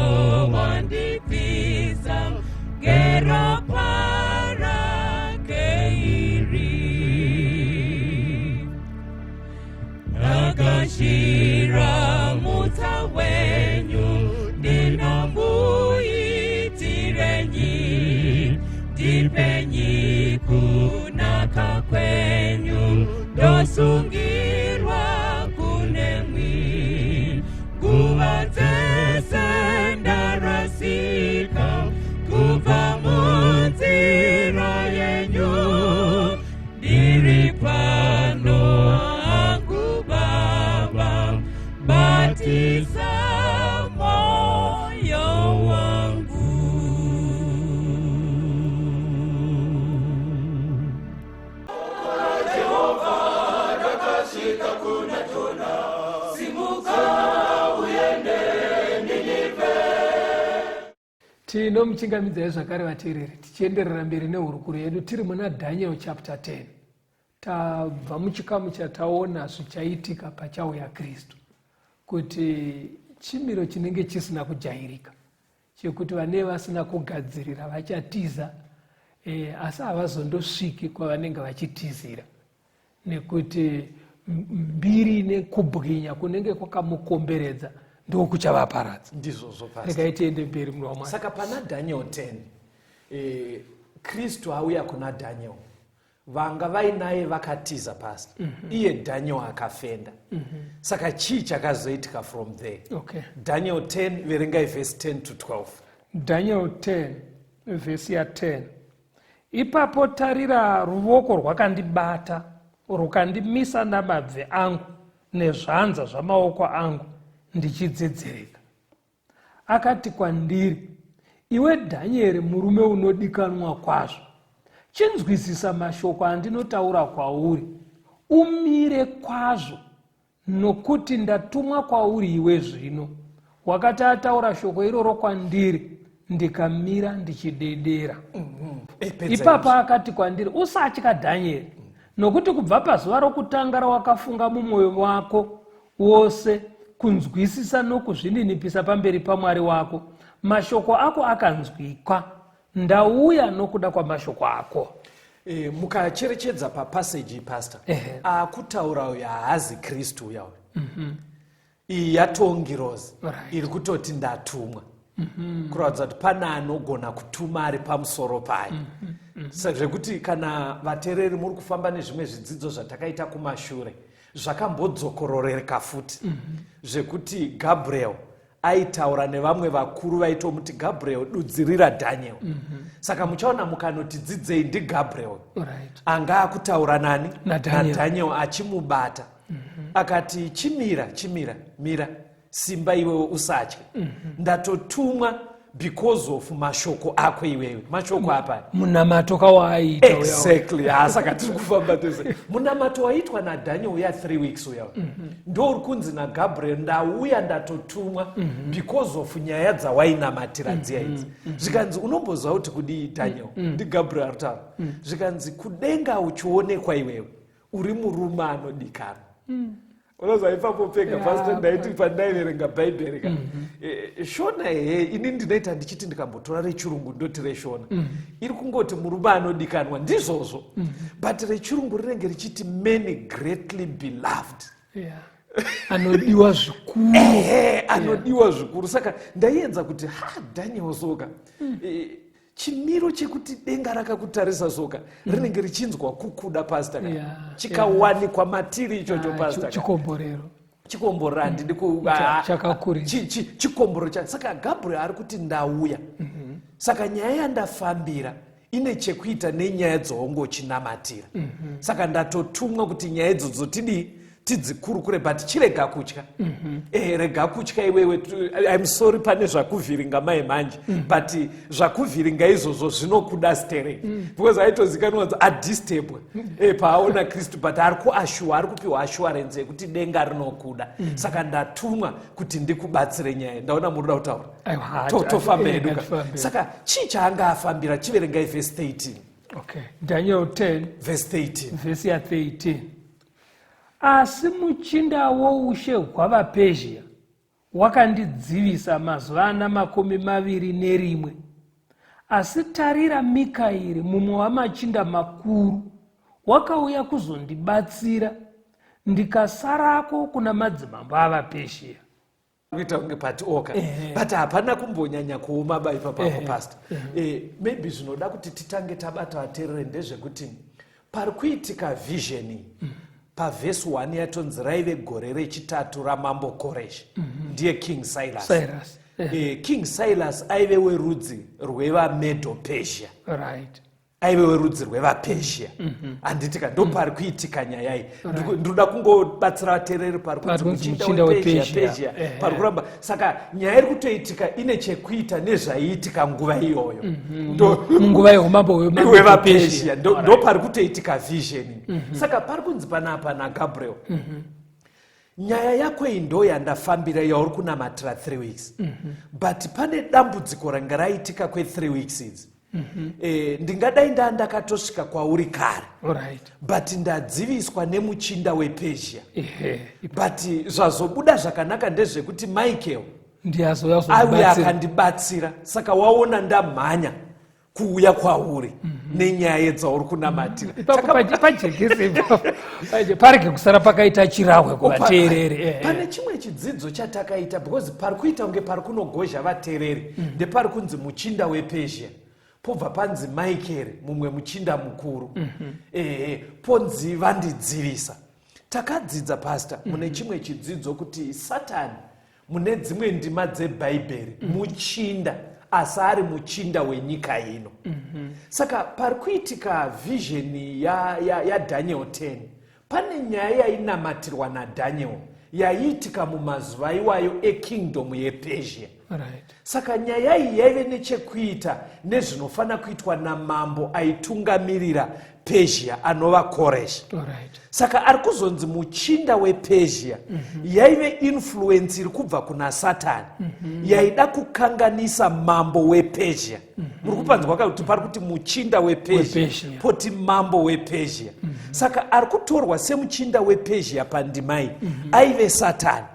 wandibvisa ngeropa rake iri. Ndakashira mutsa wenyu, ndinomuitira. Ndosungirwa kunemwi nguva dzese ndarasika kubva munzira yenyu. Ndiri pano hangu Baba, batisa moyo wangu. Tinomuchingamidzai zvakare vateereri, tichienderera mberi nehurukuro yedu tiri muna Daniel chapter 10. Tabva muchikamu chataona zvichaitika pachauya Kristu, kuti chimiro chinenge chisina kujairika chekuti vane vasina kugadzirira vachatiza, asi havazondosviki kwavanenge vachitizira, nekuti mbiri nekubwinya kunenge kwakamukomberedza ndokuchavaparadza. Ndizvozvo, Pastor. Regai tiende mberi, munhu waMwari. Saka pana Daniel 10, Kristu auya kuna Daniel, vanga vainaye vakatiza, Pastor. Iye Daniel akafenda. Saka chii chakazoitika from there? Daniel 10, verengai verse 10 to 12. Daniel 10 vhesi ya10. Ipapo tarira, ruvoko rwakandibata, rukandimisa namabvi angu nezvanza zvamaoko angu ndichidzedzereka. Akati kwandiri, iwe Dhanieri, murume unodikanwa kwazvo, chinzwisisa mashoko andinotaura kwauri, umire kwazvo, nokuti ndatumwa kwauri iwe zvino. Wakati ataura shoko iroro kwandiri, ndikamira ndichidedera. Pedza. Ipapo akati kwandiri, usatya Dhanieri, nokuti kubva pazuva rokutanga rawakafunga mumwoyo wako wose kunzwisisa nokuzvininipisa pamberi paMwari wako, mashoko ako akanzwikwa. Ndauya nokuda kwamashoko ako. Mukacherechedza papassage, Pastor, akutaura uyu haazi Kristu uya uyu. Iyi yatongirozi iri kutoti ndatumwa, kuratidza kuti pane anogona kutuma ari pamusoro payo. Saka zvekuti kana vateereri muri kufamba nezvimwe zvidzidzo zvatakaita kumashure, zvakambodzokororeka futi, zvekuti Gabriel aitaura nevamwe vakuru vaitomuti Gabriel dudzirira Daniel. Saka muchaona mukanoti dzidzei, ndiGabriel anga akutaura nani? NaDaniel. NaDaniel, achimubata akati, chimira, chimira, mira simba iwewe, usatye. Ndatotumwa because of mashoko ako iwewe. Mashoko apa? Munamato kawaaita uya. Exactly. Ha, saka tiri kufamba tese. Munamato waitwa naDaniel uya 3 weeks uya, ndo uri kunzi naGabriel ndauya, ndatotumwa because of nyaya dzawainamatira dziya idzi. Zvikanzi, unomboziva kuti kudii, Daniel? NdiGabriel ari kutaura. Zvikanzi, kudenga uchionekwa iwewe uri murume anodikanwa. Unoziva, ipapo pega, Pastor, ndaiti pandaiverenga Bhaibheri ka, Shona hehe, ini ndinoita ndichiti ndikambotora rechirungu ndoti reShona iri kungoti murume anodikanwa, ndizvozvo, but rechirungu rinenge richiti many greatly beloved. Yeah. Anodiwa zvikuru. Ehe, anodiwa zvikuru. Saka ndaiedza kuti, ha, Daniel soka, chimiro chekuti denga rakakutarisa soka, rinenge richinzwa kukuda, Pastor, chikawanikwa matiri ichocho, Ah, Pastor, chikomborero. Chikomborero, handidi ku Chakakurisa. Chikomborero cha saka Gabriel ari kuti ndauya, saka nyaya yandafambira ine chekuita nenyaya dzaungochinamatira. Saka ndatotumwa kuti nyaya idzodzo tidii, tidzikurukure, but chirega kutya. Rega kutya iwewe. I'm sorry pane zvakuvhiringa mai manje, but zvakuvhiringa izvozvo zvinokuda stereki, because aitozikanwa kunzi adisturbwa paaona Kristu, but ari kuassure, ari kupiwa assurance yekuti denga rinokuda. Saka ndatumwa kuti ndikubatsire nyaya. Ndaona muri kuda kutaura. Aiwa, Tofamba hedu ka. Ngatifambe. Saka chii chaanga afambira? Chiverengai vhesi 13. Okay, Daniel 10. Vhesi 13. Vhesi ya13. Asi muchinda woushe hwavaPezhia wakandidzivisa mazuva ana 21. Asi tarira, Mikaeri, mumwe wamachinda makuru, wakauya kuzondibatsira, ndikasarako kuna madzimambo avaPezhia. Kuita kunge pati oka, but hapana kumbonyanya kuoma ba ipapapo, Pastor. Maybe zvinoda kuti titange tabata vateerere ndezvekuti pari kuitika vision iyi. Pavhesi 1 yatonzi raive gore rechitatu ramambo Koreshi. Ndiye King Silas. Cyrus. King Silas aive werudzi rwevaMedo Persia. Aive werudzi rwevaPersia, handiti ka? Ndo pari kuitika nyaya iyi. Ndinoda kungobatsira vateereri pari Pari kunzi kunzi muchinda muchinda wePersia, wePersia. Persia pari kuramba. Saka nyaya iri kutoitika ine chekuita nezvaiitika nguva iyoyo. Munguva yeumambo hwevaPersia, ndo pari kutoitika vision. Saka pari kunzi panapa naGabriel, nyaya yako iyi ndo yandafambira, yauri kunamatira 3 weeks, but pane dambudziko ranga raitika kwe3 weeks idzi. Ndingadai ndaa ndakatosvika kwauri kare, but ndadziviswa nemuchinda wePersia. But zvazobuda zvakanaka ndezvekuti Michael Ndiye azouya auya kuzokubatsira. Akandibatsira. Saka waona ndamhanya kuuya kwauri nenyaya yedzauri kunamatira. Ipapo pajekese ipapo. Parege kusara pakaita chirahwe kuvateereri. Pane chimwe chidzidzo chatakaita, because pari kuita kunge pari kunogozha vateereri ndepari kunzi muchinda wePersia, pobva panzi Michael, mumwe muchinda mukuru, ehe, ponzi vandidzivisa. Takadzidza, pastor, mune chimwe chidzidzo kuti Satani mune dzimwe ndima dzebhaibheri muchinda, asi ari muchinda wenyika ino. Saka pari kuitika vision yaDaniel 10, pane nyaya yainamatirwa naDaniel yaiitika mumazuva iwayo ekingdom yePersia. Saka nyaya iyi yaive nechekuita nezvinofanira kuitwa namambo aitungamirira Persia, anova Koresh. Saka ari kuzonzi muchinda wePersia yaive influence iri kubva kuna Satani yaida kukanganisa mambo wePersia. Muri kupanzwa kuti pari kuti muchinda wePersia, WePersia. poti mambo wePersia. Saka ari kutorwa semuchinda wePersia pandimai aive Satani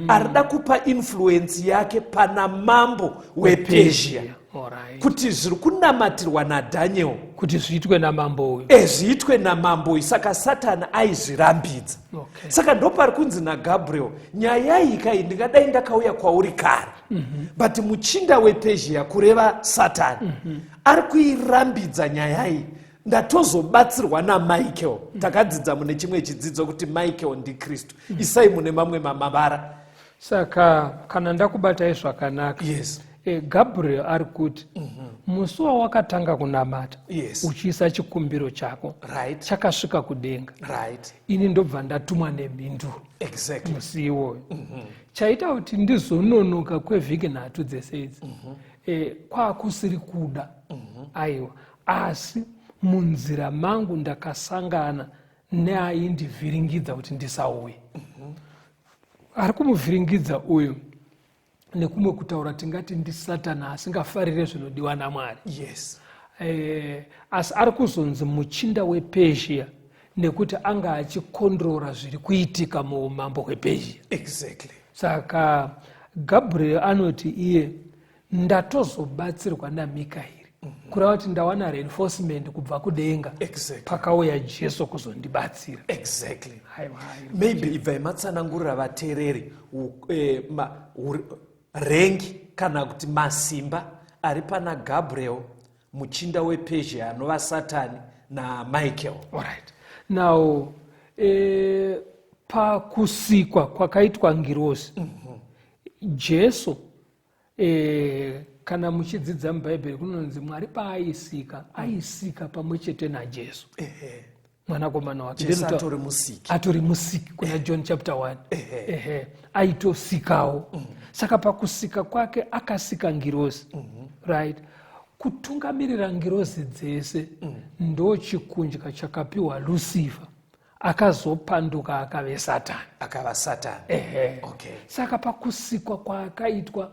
arida kupa influence yake pana mambo wePersia kuti zviri kunamatirwa naDaniel kuti zviitwe namambo uyu. Zviitwe namambo uyu. Saka Satani aizvirambidza. Saka ndopari kunzi naGabriel, nyaya iyi kai, ndingadai ndakauya kwauri kare, but muchinda wePersia, kureva Satani, ari kuirambidza nyaya iyi. Ndatozobatsirwa naMichael. Takadzidza mune chimwe chidzidzo kuti Michael ndiKristu. Isai mune mamwe mamavara. Saka kana ndakubatai zvakanaka, Yes. Gabriel ari kuti musi wawakatanga kunamata uchiisa chikumbiro chako, chakasvika kudenga. Ini ndobva ndatumwa nemhinduro musi iwoyo. Chaita kuti ndizononoka kwevhiki 3 dzese idzi, kwakusiri kuda, aiwa, asi munzira mangu ndakasangana neaindivhiringidza kuti ndisauye. Ari kumuvhiringidza uyu, nekumwe kutaura tingati ndisatani asingafarire zvinodiwa naMwari. Asi ari kuzonzi muchinda wePersia nekuti anga achikondrora zviri kuitika muumambo hwePersia. Saka Gabriel anoti iye ndatozobatsirwa naMikaeri, kureva kuti ndawana reinforcement kubva kudenga pakauya Jesu kuzondibatsira. Aiwa, aiwa. Maybe ibvai matsanangurira vateereri rengi kana kuti masimba ari pana Gabriel, muchinda wePersia anova Satani, naMichael. Alright. Now, pakusikwa kwakaitwa ngirozi, Jesu, kana muchidzidza mubhaibheri, kunonzi Mwari paaisika, aisika pamwe chete naJesu, mwanakomana wake. Jesu atori musiki. Atori musiki kuna John chapter 1. Ehe, aitosikawo. Saka pakusika kwake akasika ngirozi, right? Kutungamirira ngirozi dzese ndo chikundya chakapiwa Lucifer, akazopanduka akave Satani. Akava Satani. Ehe. Saka pakusikwa kwaakaitwa,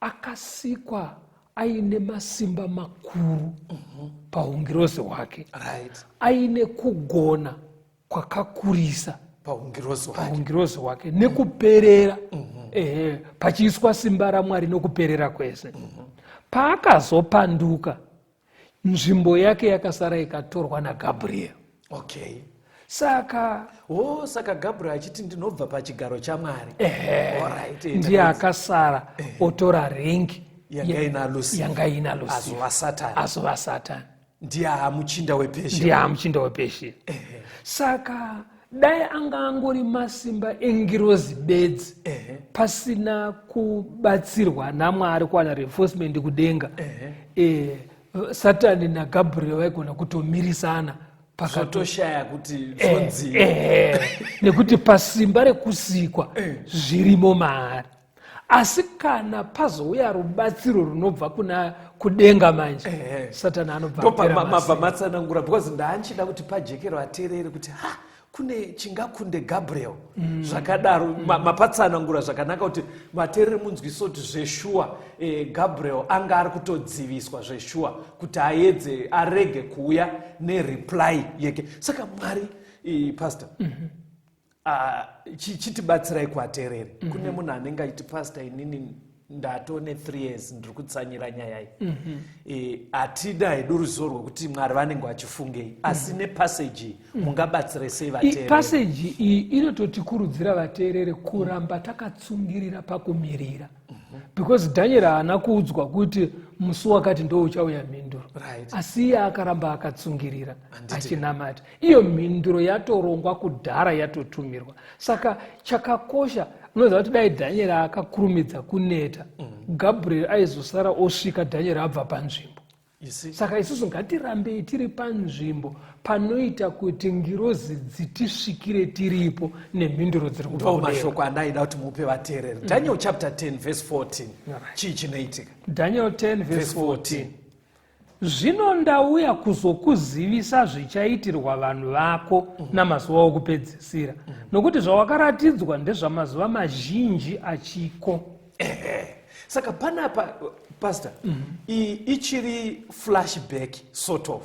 akasikwa aine masimba makuru paungirozi hwake, aine kugona kwakakurisa paungirozi hwake. Paungirozi hwake nekuperera. Ehe, pachiiswa simba raMwari nokuperera kwese. Paakazopanduka, nzvimbo yake yakasara ikatorwa naGabriel. Saka Oh, saka Gabriel achiti ndinobva pachigaro chaMwari. Alright, ndiye akasara otora rengi yanga ina Lucifer. Yanga ina Lucifer. Azova Satani. Azova Satani. Ndiye amuchinda wePersia. Ndiye amuchinda wePersia. Saka Dai anga angori masimba engirozi bedzi, pasina kubatsirwa naMwari, kuwana reinforcement kudenga, Satani naGabriel vaigona kutomirisana. Zvatoshaya kuti zvonzi. Nekuti pasimba rekusikwa zvirimo maari. Asi kana pazouya rubatsiro runobva kuna kudenga manje, Satani anobva apera Mabva masimba. Matsanangura, because ndaanchida kuti pajekero ateerere kuti ha, kune chingakunde Gabriel zvakadaro. Mapatsanangura zvakanaka kuti vateereri munzwise kuti zveshuwa, Gabriel anga ari kutodziviswa zveshuwa kuti aedze arege kuuya nereply yeke. Saka Mwari, pastor, chitibatsirai kuvateereri. Kune munhu anenge achiti, "Pastor, inini ndatone 3 years ndiri kutsanyira nyaya iyi." Hatina hedu ruzivo rwekuti Mwari vanenge vachifungei, asi nepassage iyi mungabatsire sei vateereri? Passage iyi inototikurudzira vateereri kuramba takatsungirira pakumirira, because Daniel haana kuudzwa kuti musi wakati ndo uchauya mhinduro, asi iye akaramba akatsungirira achinamata. Iyo mhinduro yatorongwa kudhara, yatotumirwa. Saka chakakosha, unoziva kuti dai Daniel akakurumidza kuneta, Gabriel aizosara osvika Daniel abva panzvimbo. You see? Saka isusu ngatirambei tiri panzvimbo panoita kuti ngirozi dzitisvikire tiripo nemhinduro dziri kubva Ndo kudenga. mashoko andaida kuti mupe vateereri. Daniel chapter 10 verse 14. Chii chinoitika? Daniel 10 verse Verse 14. Zvino ndauya kuzokuzivisa zvichaitirwa vanhu vako namazuva okupedzisira, nokuti zvawakaratidzwa ndezvamazuva mazhinji achiko. Saka panapa, pastor, iyi ichiri flashback sort of.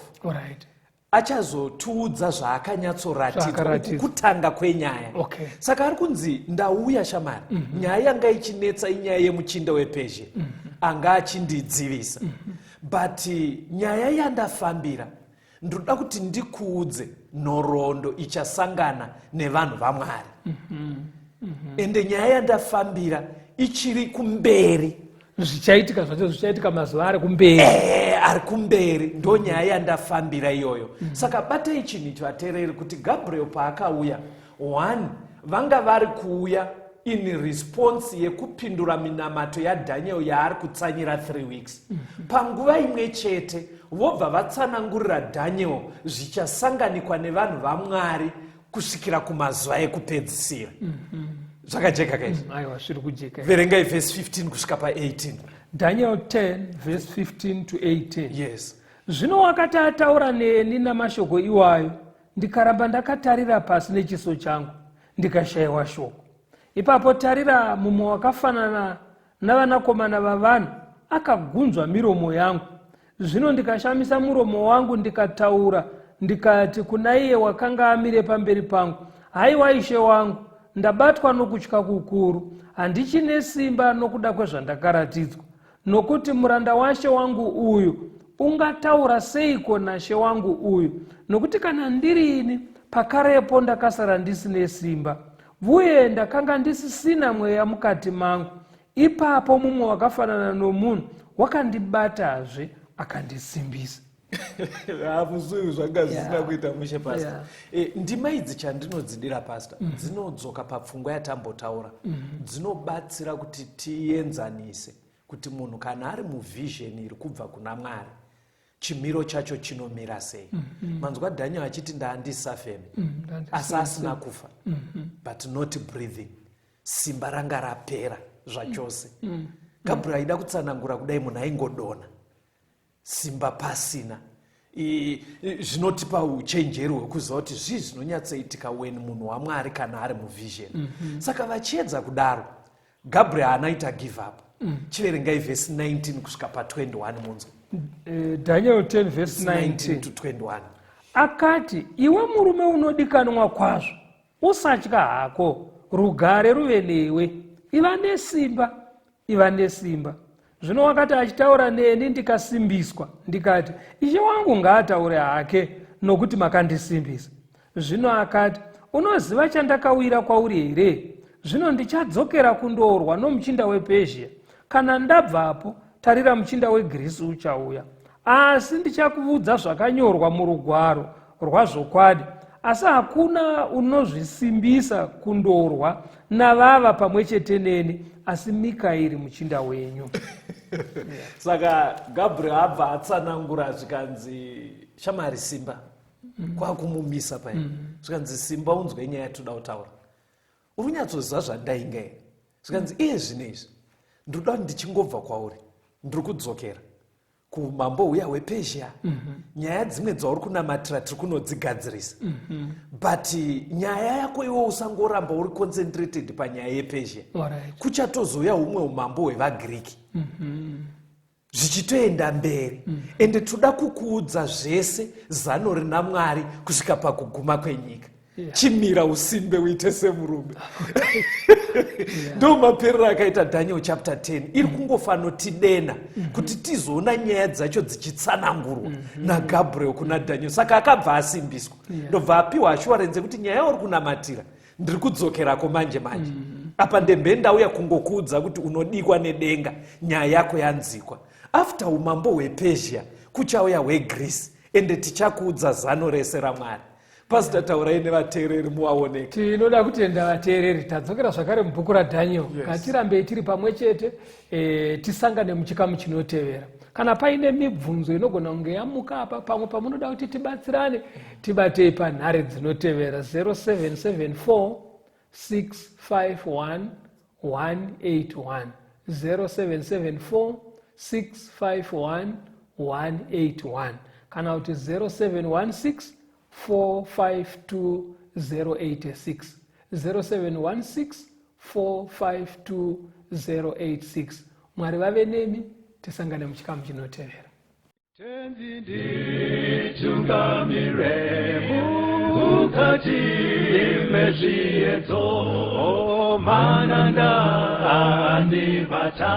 Achazotiudza zvaakanyatsoratidzwa. Zvaakaratidzwa. Kutanga kwenyaya. Saka ari kunzi, ndauya shamari, nyaya yanga ichinetsa inyaya yemuchinda wePezhia anga achindidzivisa, but nyaya yandafambira, ndoda kuti ndikuudze nhoroondo ichasangana nevanhu vaMwari. Ende nyaya yandafambira ichiri kumberi. Zvichaitika zvacho zvichaitika mazuva ari kumberi. Ari kumberi, ndo nyaya yandafambira iyoyo. Saka batai chinhu ichi, vateereri, kuti Gabriel paakauya, one, vanga vari kuuya in response yekupindura minamato yaDaniel yaari kutsanyira 3 weeks. Panguva imwe chete vobva vatsanangurira Daniel zvichasanganikwa nevanhu vaMwari kusvikira kumazuva ekupedzisira. Zvakajeka kaizvi? Aiwa, zviri kujeka. Verengai vhesi 15 kusvika pa18. Daniel 10 verse 15 to 18. Yes. Zvino wakati ataura neni namashoko iwayo, ndikaramba ndakatarira pasi nechiso changu, ndikashayiwa shoko. Ipapo tarira, mumwe wakafanana navanakomana vavanhu akagunzva miromo yangu. Zvino ndikashamisa muromo wangu, ndikataura, ndikati kuna iye wakanga amire pamberi pangu, "Haiwa, ishe wangu, ndabatwa nokutya kukuru, handichine simba nokuda kwezvandakaratidzwa. Nokuti muranda washe wangu uyu ungataura seiko nashe wangu uyu? Nokuti kana ndirini, pakarepo ndakasara ndisine simba, uye ndakanga ndisisina mweya mukati mangu." Ipapo mumwe wakafanana nomunhu wakandibatazve, akandisimbisa. Hamusuyu zvanga zvisina kuita mushe, pastor. Ndima idzi, chandinodzidira, pastor, dzinodzoka papfungwa yatambotaura. Dzinobatsira kuti tienzanise kuti munhu kana ari muvision iri kubva kuna Mwari, chimiro chacho chinomira sei. Manzwa Daniel achiti, "Ndaandisafeme," asi asina kufa, but not breathing, simba ranga rapera zvachose. Gabriel aida kutsanangura kudai, munhu aingodona, simba pasina. Zvinotipa uchenjeri hwekuziva kuti zvii zvinonyatsoitika when munhu waMwari kana ari muvision. Saka vachiedza kudaro, Gabriel haana ita give up. Chiverengai vhesi 19 kusvika pa21 munzwa. Daniel 10 verse 19 19 to 21. Akati, "Iwe murume unodikanwa kwazvo, usatya hako, rugare ruve newe, iva nesimba, iva nesimba." Zvino wakati achitaura neni, ndikasimbiswa, ndikati, "Ishe wangu ngaataure hake, nokuti makandisimbisa." Zvino akati, "Unoziva chandakawira kwauri here? Zvino ndichadzokera kundorwa nomuchinda wePezhia. Kana ndabvapo, tarira, muchinda weGirisi uchauya. Asi ndichakuudza zvakanyorwa murugwaro rwazvokwadi. Asi hakuna unozvisimbisa kundorwa navava pamwe chete neni, asi Mikaeri muchinda wenyu. Saka Gabriel abva atsanangura, zvikanzi, "Shamari, simba." Kwakumumisa pai. Zvikanzi, "Simba, unzwe nyaya yatoda kutaura. Uri kunyatsoziva zvandainga here?" Zvikanzi, "Iye zvino izvi ndinoda kuti ndichingobva kwauri, ndiri kudzokera kumambo uya wePezhia. Nyaya dzimwe dzauri kunamatira tiri kunodzigadzirisa, but nyaya yako iwe usangoramba uri concentrated panyaya yePezhia. Kuchatozouya humwe umambo hwevaGiriki, zvichitoenda mberi. Ende toda kukuudza zvese zano rina Mwari kusvika pakuguma kwenyika. Chimira usimbe, uite semurume." Ndo maperero akaita Daniel chapter 10. Iri kungofanotidena kuti tizoona nyaya dzacho dzichitsanangurwa naGabriel kuna Daniel. Saka akabva asimbiswa, ndobva apiwa assurance yekuti nyaya yauri kunamatira, ndiri kudzokerako manje manje. Apa ndembe ndauya kungokuudza kuti unodikwa nedenga, nyaya yako yanzikwa. After umambo hwePezhia kuchauya hweGreece, ende tichakuudza zano rese raMwari." Pastor, taurai nevateereri muvaoneke. Tinoda kutenda vateereri. Tadzokera zvakare mubhuku raDaniel. Ngatirambei tiri pamwe chete, tisangane muchikamu chinotevera. Kana paine mibvunzo inogona kunge yamuka apa, pamwe pamunoda kuti tibatsirane, tibatei panhare dzinotevera: 0774 651 181, 0774 651 181, kana kuti 0716 452 086, 0716 452 086. Mwari vave nemi. Tisangane muchikamu chinotevera. Tenzi, nditungamire mukati mezviedzo, mananda andibata,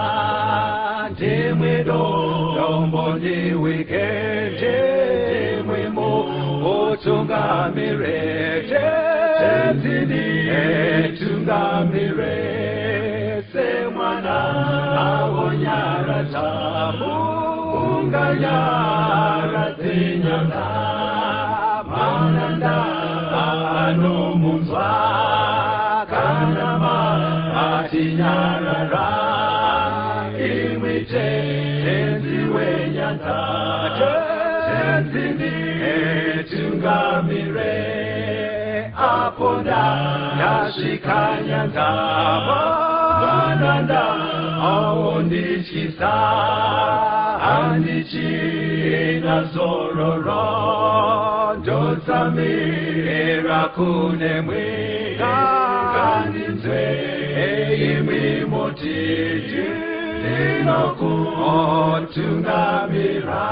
ndimwe dombo ndiwike, ndimwe mutungamire. Tenzi, nditungamire semwana awonyaradza unganyaradze nyanga, mananda anomunzwa kana matinyarara. Imwi Tenzi wenyanga, Tenzi, nditungamire apo ndasvika nyanza, mananda aondityisa, handichina zororo, ndotsamira kunemwe. Ngandinzwe imwi motiti ndinokutungamira.